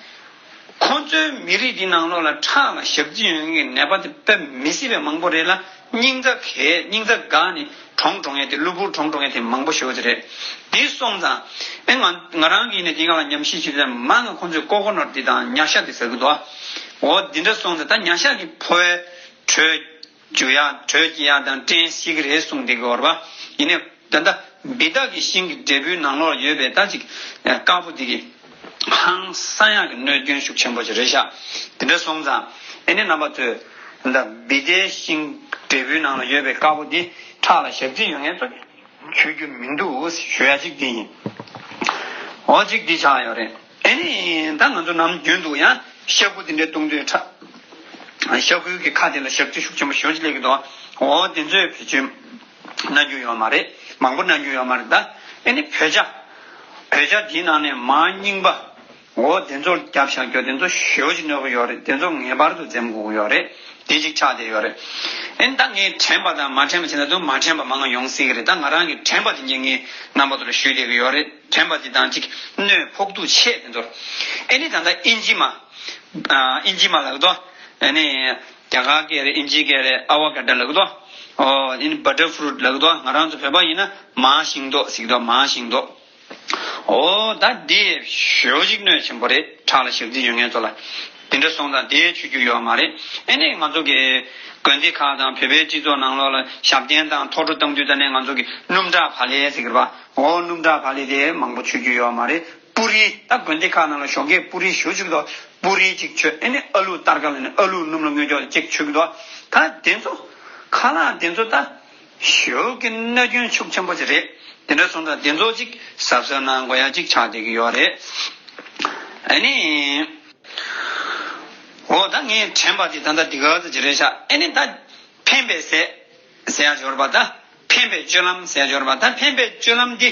ཁོང་ཚོའི་མི་རིགས་འདི་ནང་ལོགས་ལ་ཁྲག་ལ་ཞག་རྩི་ཡོད་མཁན་གྱི་ནད་པ་དེ་དཔེ་མི་སྲིད་པའི་མང་པོ་རེད་ལ། སྙིང་རྩ་གས་སྙིང་རྩ་འགག་ནས་གྲོངས་གྲོངས་ཡས་དེ། གློ་བུར་གྲོངས་གྲོངས་ཡས་དེ་མང་པོ་ཞེ་པོ་ཅིག་རེད། དེ་སོང་ཙང་ཨེ་ང་ང་རང་གིས་ནི་དེ་ག་ལ་ཉམས་ཞིབ་བྱེད་དུས་མང་ང་ཁོང་ཚོས་ཀོ་ཀོ་ནཊ་འདི་དང་ཉ་ཤ་འདི་ཟ་གི་འདུག་འོ་འདི་འདྲ་སོང་ཙང་ད་ཉ་ཤ་གི་ཕོ་བའི་དྲོད་འཇུ་ཡག་དྲོད་སྐྱེ་ཡག་དང་སྐྲན་ཤེས་ཀྱི་རེད་གསུངས་བསྡད་ཀྱི་ཡོད་རེད་པ། ཡིན་ནའི་ད་ལྟ་བི་ཏ་གི་ཤིང་གི་འབྲས་བུའི་ནང་ལོགས་ཡོད་པའི་ད་ཅིག་དཀར་པོ་འདི་གི་ཧང་སང་ཡག་གི་གནོད་སྐྱོན་ཤུགས་ཆེན་པོ་ཅིག་རེད་ཤག་དེ་འདྲ་སོང་ཙང་ཨེ་ནི་རྣམ་པ་ཚོས་ད་བི་ཏའི་ཤིང་འབྲས་བུའི་ནང་ལ་ཡོད་པའི་དཀར་པོ་འདི་ཁྲག་ལ་ཞག་རྩི་ཡོད་མཁན་ཚོ་གིས་མཆོད་རྒྱུ་མི་འདུག་ཞུ་ཡ་གཅིག་དེ་ཡིན། འོ་གཅིག་འདི་ཆགས་ཡོད་རེད། ཨེ་ནི་ད་ང་ཚོ་ནམ་རྒྱུན་དུ་ཡང་ཤ་ཁུ་དེ་འདྲའི་བཏུང་དུས་ཁྲག་ཤ་ཁུའི་གི་ཁ་དེ་ལ་ཞག་རྩི་ཤུགས་ཆེན་པོ་ཞེ་པོ་ཅིག་སླེབས་ཀྱི་འདུག་འོ་དེ་ཚོས་བེད་སྤྱོད་གནང་རྒྱུ་ཡོད་མ་རེད། མང་པོ་གནང་རྒྱུ་ཡོད་མ་རེད། ད་ཨེ་ནི་བོད་ཇ། བོད་ཇ་དེའི་ནང་ནས་མར་རྙིང་པ། འོ་དེ་ཚོ་རྒྱབ་བཞག་རྒྱུ་དེ་ཚོ་ཞེ་པོ་ཅིག་གནོད་ཀྱི་ཡོད་རེད། དེ་ཚོ་ངེས་པར་དུ་འཛེམ་དགོས་ཀྱི་ཡོད་རེད། དེ་གཅིག་ཆགས་བསྡད་ཡོད་རེད། ཨེ་ནི་ད་ངས་དྲན་པ་དང་མ་དྲན་པ་བྱས་ན་དུ་མ་དྲན་པ་མང་ང་ཡོང་སྲིད་ཀྱི་རེད། ད་ང་རང་གི་དྲན་པ་དེ་ངས་ངའི་རྣམ་པ་ཚོ་ལ་ཞུས་བསྡད་ཀྱི་ཡོད་རེད། དྲན་པ་དེ་དང་གཅིག་གནོད་ཕོག་ཐུག་ཆེ་དེ་ཚོར། ཨེ་ནི་ད་ལྟ་ཨིན་ཇི་མ། ཨ་ཨིན་ཇི་མ་ལབ་ཀྱི་འདུག་ཨེ་ནི་རྒྱ་གར་སྐད་རེད། ཨིན་ཇི་སྐད་རེད། ཨ་ཝ་ག་ཌ་ལབ་ཀྱི་འདུག་ཨོ་ཨེ་ནི་བ་ཊར་ཕུ་རུ་ཊི་ལབ་ཀྱི་འདུག་ང་རང་ཚོ་བོད་པ་ཡིན་ན་མར་ཤིང་ཏོག་ཟེར་གྱི་འདུག་མར་ཤིང་ཏོག་འོ་ད་འདི་ཞེ་པོ་ཅིག་གནོད་ཆེན་པོ་རེད། ཁྲག་ལ་ཞག་རྩི་ཡོད་མཁན་ཚོ་ལ། དེ་འདྲ་སོང་ཙང་དེ་མཆོད་རྒྱུ་ཡོད་མ་རེད། ཨེ་ནི་ང་ཚོ་གི་དགོན་སྡེ་ཁག་དང་བོད་པའི་སྤྱི་ཚོགས་ནང་ལོགས་ལ་ཞབས་བརྟན་དང་ཐོག་འཕྲོ་བཏང་དུས་ད་ནས་ང་ཚོ་གི་སྣུམ་ཁྲག་བག་ལེབ་ཟེར་གྱི་རེད་པ། འོ་སྣུམ་ཁྲག་བག་ལེབ་དེ་མང་པོ་མཆོད་རྒྱུ་ཡོད་མ་རེད། པུ་རི། ད་དགོན་སྡེ་ཁག་ནང་ལ་ཞོགས་ཀས་པུ་རི་ཞེ་པོ་ཅིག་འདུག་པུ་རི་གཅིག་མཆོད། ཨེ་ནི་ཨ་ལུ་སྟར་ཁ་ལ་ནི་ཨ་ལུ་སྣུམ་ལ་མངོན་ཅོག་གཅིག་མཆོད་ཀྱི་འདུག་ད་དེ་ཚོ། ཁ་ལག་དེ་ཚོ་ད་ཞོ་གི་སྣ་སྐྱོན་ཤུགས་ཆེན་པོ་ཅིག་རེད། དེ་འདྲ་སོང་ཙང་དེ་ཚོ་ཅིག་གཟབ་གཟབ་གནང་དགོས་ཡ་ཅིག་ཆགས་བསྡད་ཀྱི་ཡོད་རེད། ཨ་ནི། འོ་ད་ངས་དྲན་པ་དེ་ད་ལྟ་འདི་ག་ཙམ་ཅིག་རེད་ཤག་ཨ་ནི་ད་ཕན་པའི་ཟས་ཟེར་ཡ་འབྱོར་པ་ད། ཕན་པའི་སྤྱོད་ལམ་ཟེར་ཡ་འབྱོར་པ་ད། ཕན་པའི་སྤྱོད་ལམ་འདི་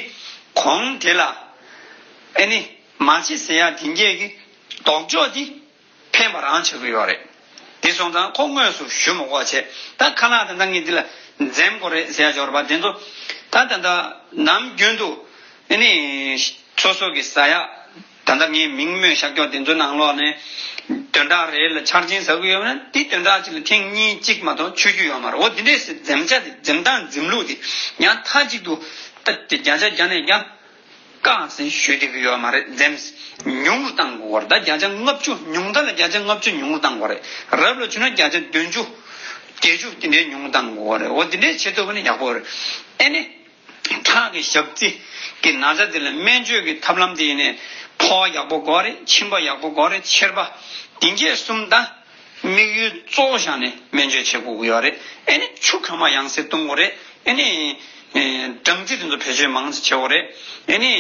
གོང་དེ་ལ་ཨ་ནི་མ་བྱེད་ཟེར་ཡ་དེ་འགས་ཀྱི་ལྡོག་ཕྱོགས་འདི་ཕན་པ་རང་ཆགས་ཀྱི་ཡོད་རེད། དེ་སོང་ཙང་ཁོ་དངོས་སུ་ཞུ་མི་དགོས་བྱས། ད་ཁ་ལག་ད་ལྟ་ངས་འདི་ལ་འཛེམ་དགོས་རེད་ཟེར་ཡ་འབྱོར་པ་དེ་ཚོ་ད་ད་ལྟ་ནམ་རྒྱུན་དུ་ཨ་ནི་སོ་སོ་གི་ཟ་ཡ། ད་ལྟ་ངས་མིང་སྨོས་ཤག་ཀྱོག་དེ་ཚོའི་ནང་ལོགས་ནས་བདུན་ཕྲག་རེ་ལ་ཆར་ཆེན་ཟ་གི་ཡོད་ན་དེ་བདུན་ཕྲག་གཅིག་ལ་ཐེངས་གཉིས་གཅིག་མ་གཏོགས་མཆོད་རྒྱུ་ཡོད་མ་རེད། འོ་དེ་འདྲས་སེ་འཛེམ་བྱ་དེ་འཛེམ་སྟངས་འཛེམ་ལུགས་དེ་ཡང་མཐའ་གཅིག་ཏུ་ད་དེ་བརྒྱ་ཆ་བརྒྱ་ནས་བརྒྱ་བཀག་ཟེར་ཞུ་བསྡད་ཀྱི་ཡོད་མ་རེད། འཛེམ་ཉུང་རུ་བཏང་དགོས་པ་རེད། ད་བརྒྱ་ཆ་ལྔ་བཅུ་ཉུང་མཐའ་ལ་བརྒྱ་ཆ་ལྔ་བཅུ་ཉུང་རུ་བཏང་དགོས་རེད། རབ་ལ་བྱུང་ན་བརྒྱ་ཆ་བདུན་ཅུ་བརྒྱད་ཅུ་དེ་འདྲས་ཉུང་རུ་བཏང་དགོས་པ་རེད། འོ་དེ་འདྲས་བྱེད་ཐུབ་པ་ནི་ཡག་པོ་རེད། ཨེ་ནི། ཁྲག་གི་ཞབས་རྩི་གི་ན་ཚ་དེ་ལ་སྨན་བཅོས་ཀྱི་ཐབས་ལམ་དེ་ཡིན་ནའི་ཕོ་བ་ཡག་པོ་དགོས་རེད། མཆིན་པ་ཡག་པོ་དགོས་རེད། མཆེར་པ་དེ་འགས་གསུམ་དང་དམིགས་ཡུལ་གཙོ་བོ་བཞག་ནས་སྨན་བཅོས་བྱེད་དགོས་ཀྱི་ཡོད་རེད། ཨེ་ནི་ཆུ་གང་མང་ཡང་སེ་བཏུང་དགོས་རེད། ཨེ་ནི་སྦྲང་རྩི་དེ་ཚོ་བེད་སྤྱོད་མང་ཙམ་བྱེད་དགོས་རེད། ཨེ་ནི་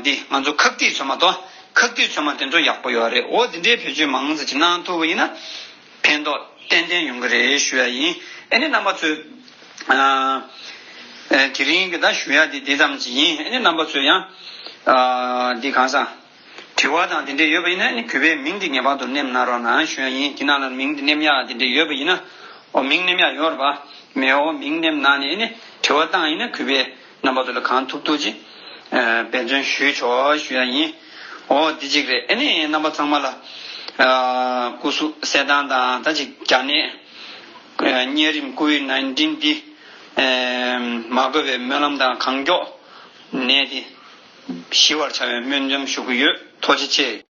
འདི་ང་ཚོ་ཁག་ཏིག་ཚོད་མ་གཏོགས་ཁག་ཏིག་ཚོད་མ་དེ་ཚོ་ཡག་པོ་ཡོད་རེད། འོ་དེ་འདྲའི་བེད་སྤྱོད་མང་ཙམ་ཅིག་གནང་ཐུབ་པ་ཡིན་ན། ཕན་ཐོགས་ཏན་ཏན་ཡོང་གི་རེད་ཞུ་ཡ་ཡིན། ཨ་ནི་རྣམ་པ་ཚོས་ཨ་ཨ་དེ་རིང་གི་ད་ཞུ་ཡ་དེ་དེ་ཙམ་ཅིག་ཡིན། ཨ་ནི་རྣམ་པ་ཚོས་ཡང་ཨ་འདི་གང་ཟག་དྲི་བ་དང་དེ་འདྲས་ཡོད་པ་ཡིན་ན་ཨ་ནི་གུས་པས་མིང་དེ་ངེས་པར་དུ་ནེམ་གནང་རོགས་གནང་ཞུ་ཡ་ཡིན། དེ་ནང་ལ་མིང་དེ་ནེམ་ཡ་དེ་འདྲས་ཡོད་པ་ཡིན་ན། ཨོ་མིང་ནེམ་ཡ་ཡོད་རེད་པ། མེད། ཨོ་མིང་ནེམ་གནང་ནས་ཨ་ནི་དྲི་བ་བཏང་ཡིན་ན་གུས་པས་རྣམ་པ་ཚོ་ལ་གང་ཐུབ་ཐུབ་ཅིག་ཨ་འབད་བརྩོན་ཞུས་ཆོག་ཞུ་ཡ་ཡིན། ཨོ་འདི་གཅིག་རེད། ཨ་ནི་རྣམ་པ་ཚང་མ་ལ་ཨ་སྐུ་གཟུགས་གསལ་ཐང་དང་ད་ཅིག་རྒྱ་ནད་ཨ་གཉན་རིམས་ཀོ་ཝིཌ་ནའིན་ཊིན་འདི་ཨ་མ་འགོས་པའི་སྨོན་ལམ་དང་གང་མགྱོགས་ནད་འདི་ཞི་བར་བྱ་བའི་སྨོན་ལམ་ཞུ་གི་ཡོད། ཐུགས་རྗེ་ཆེ།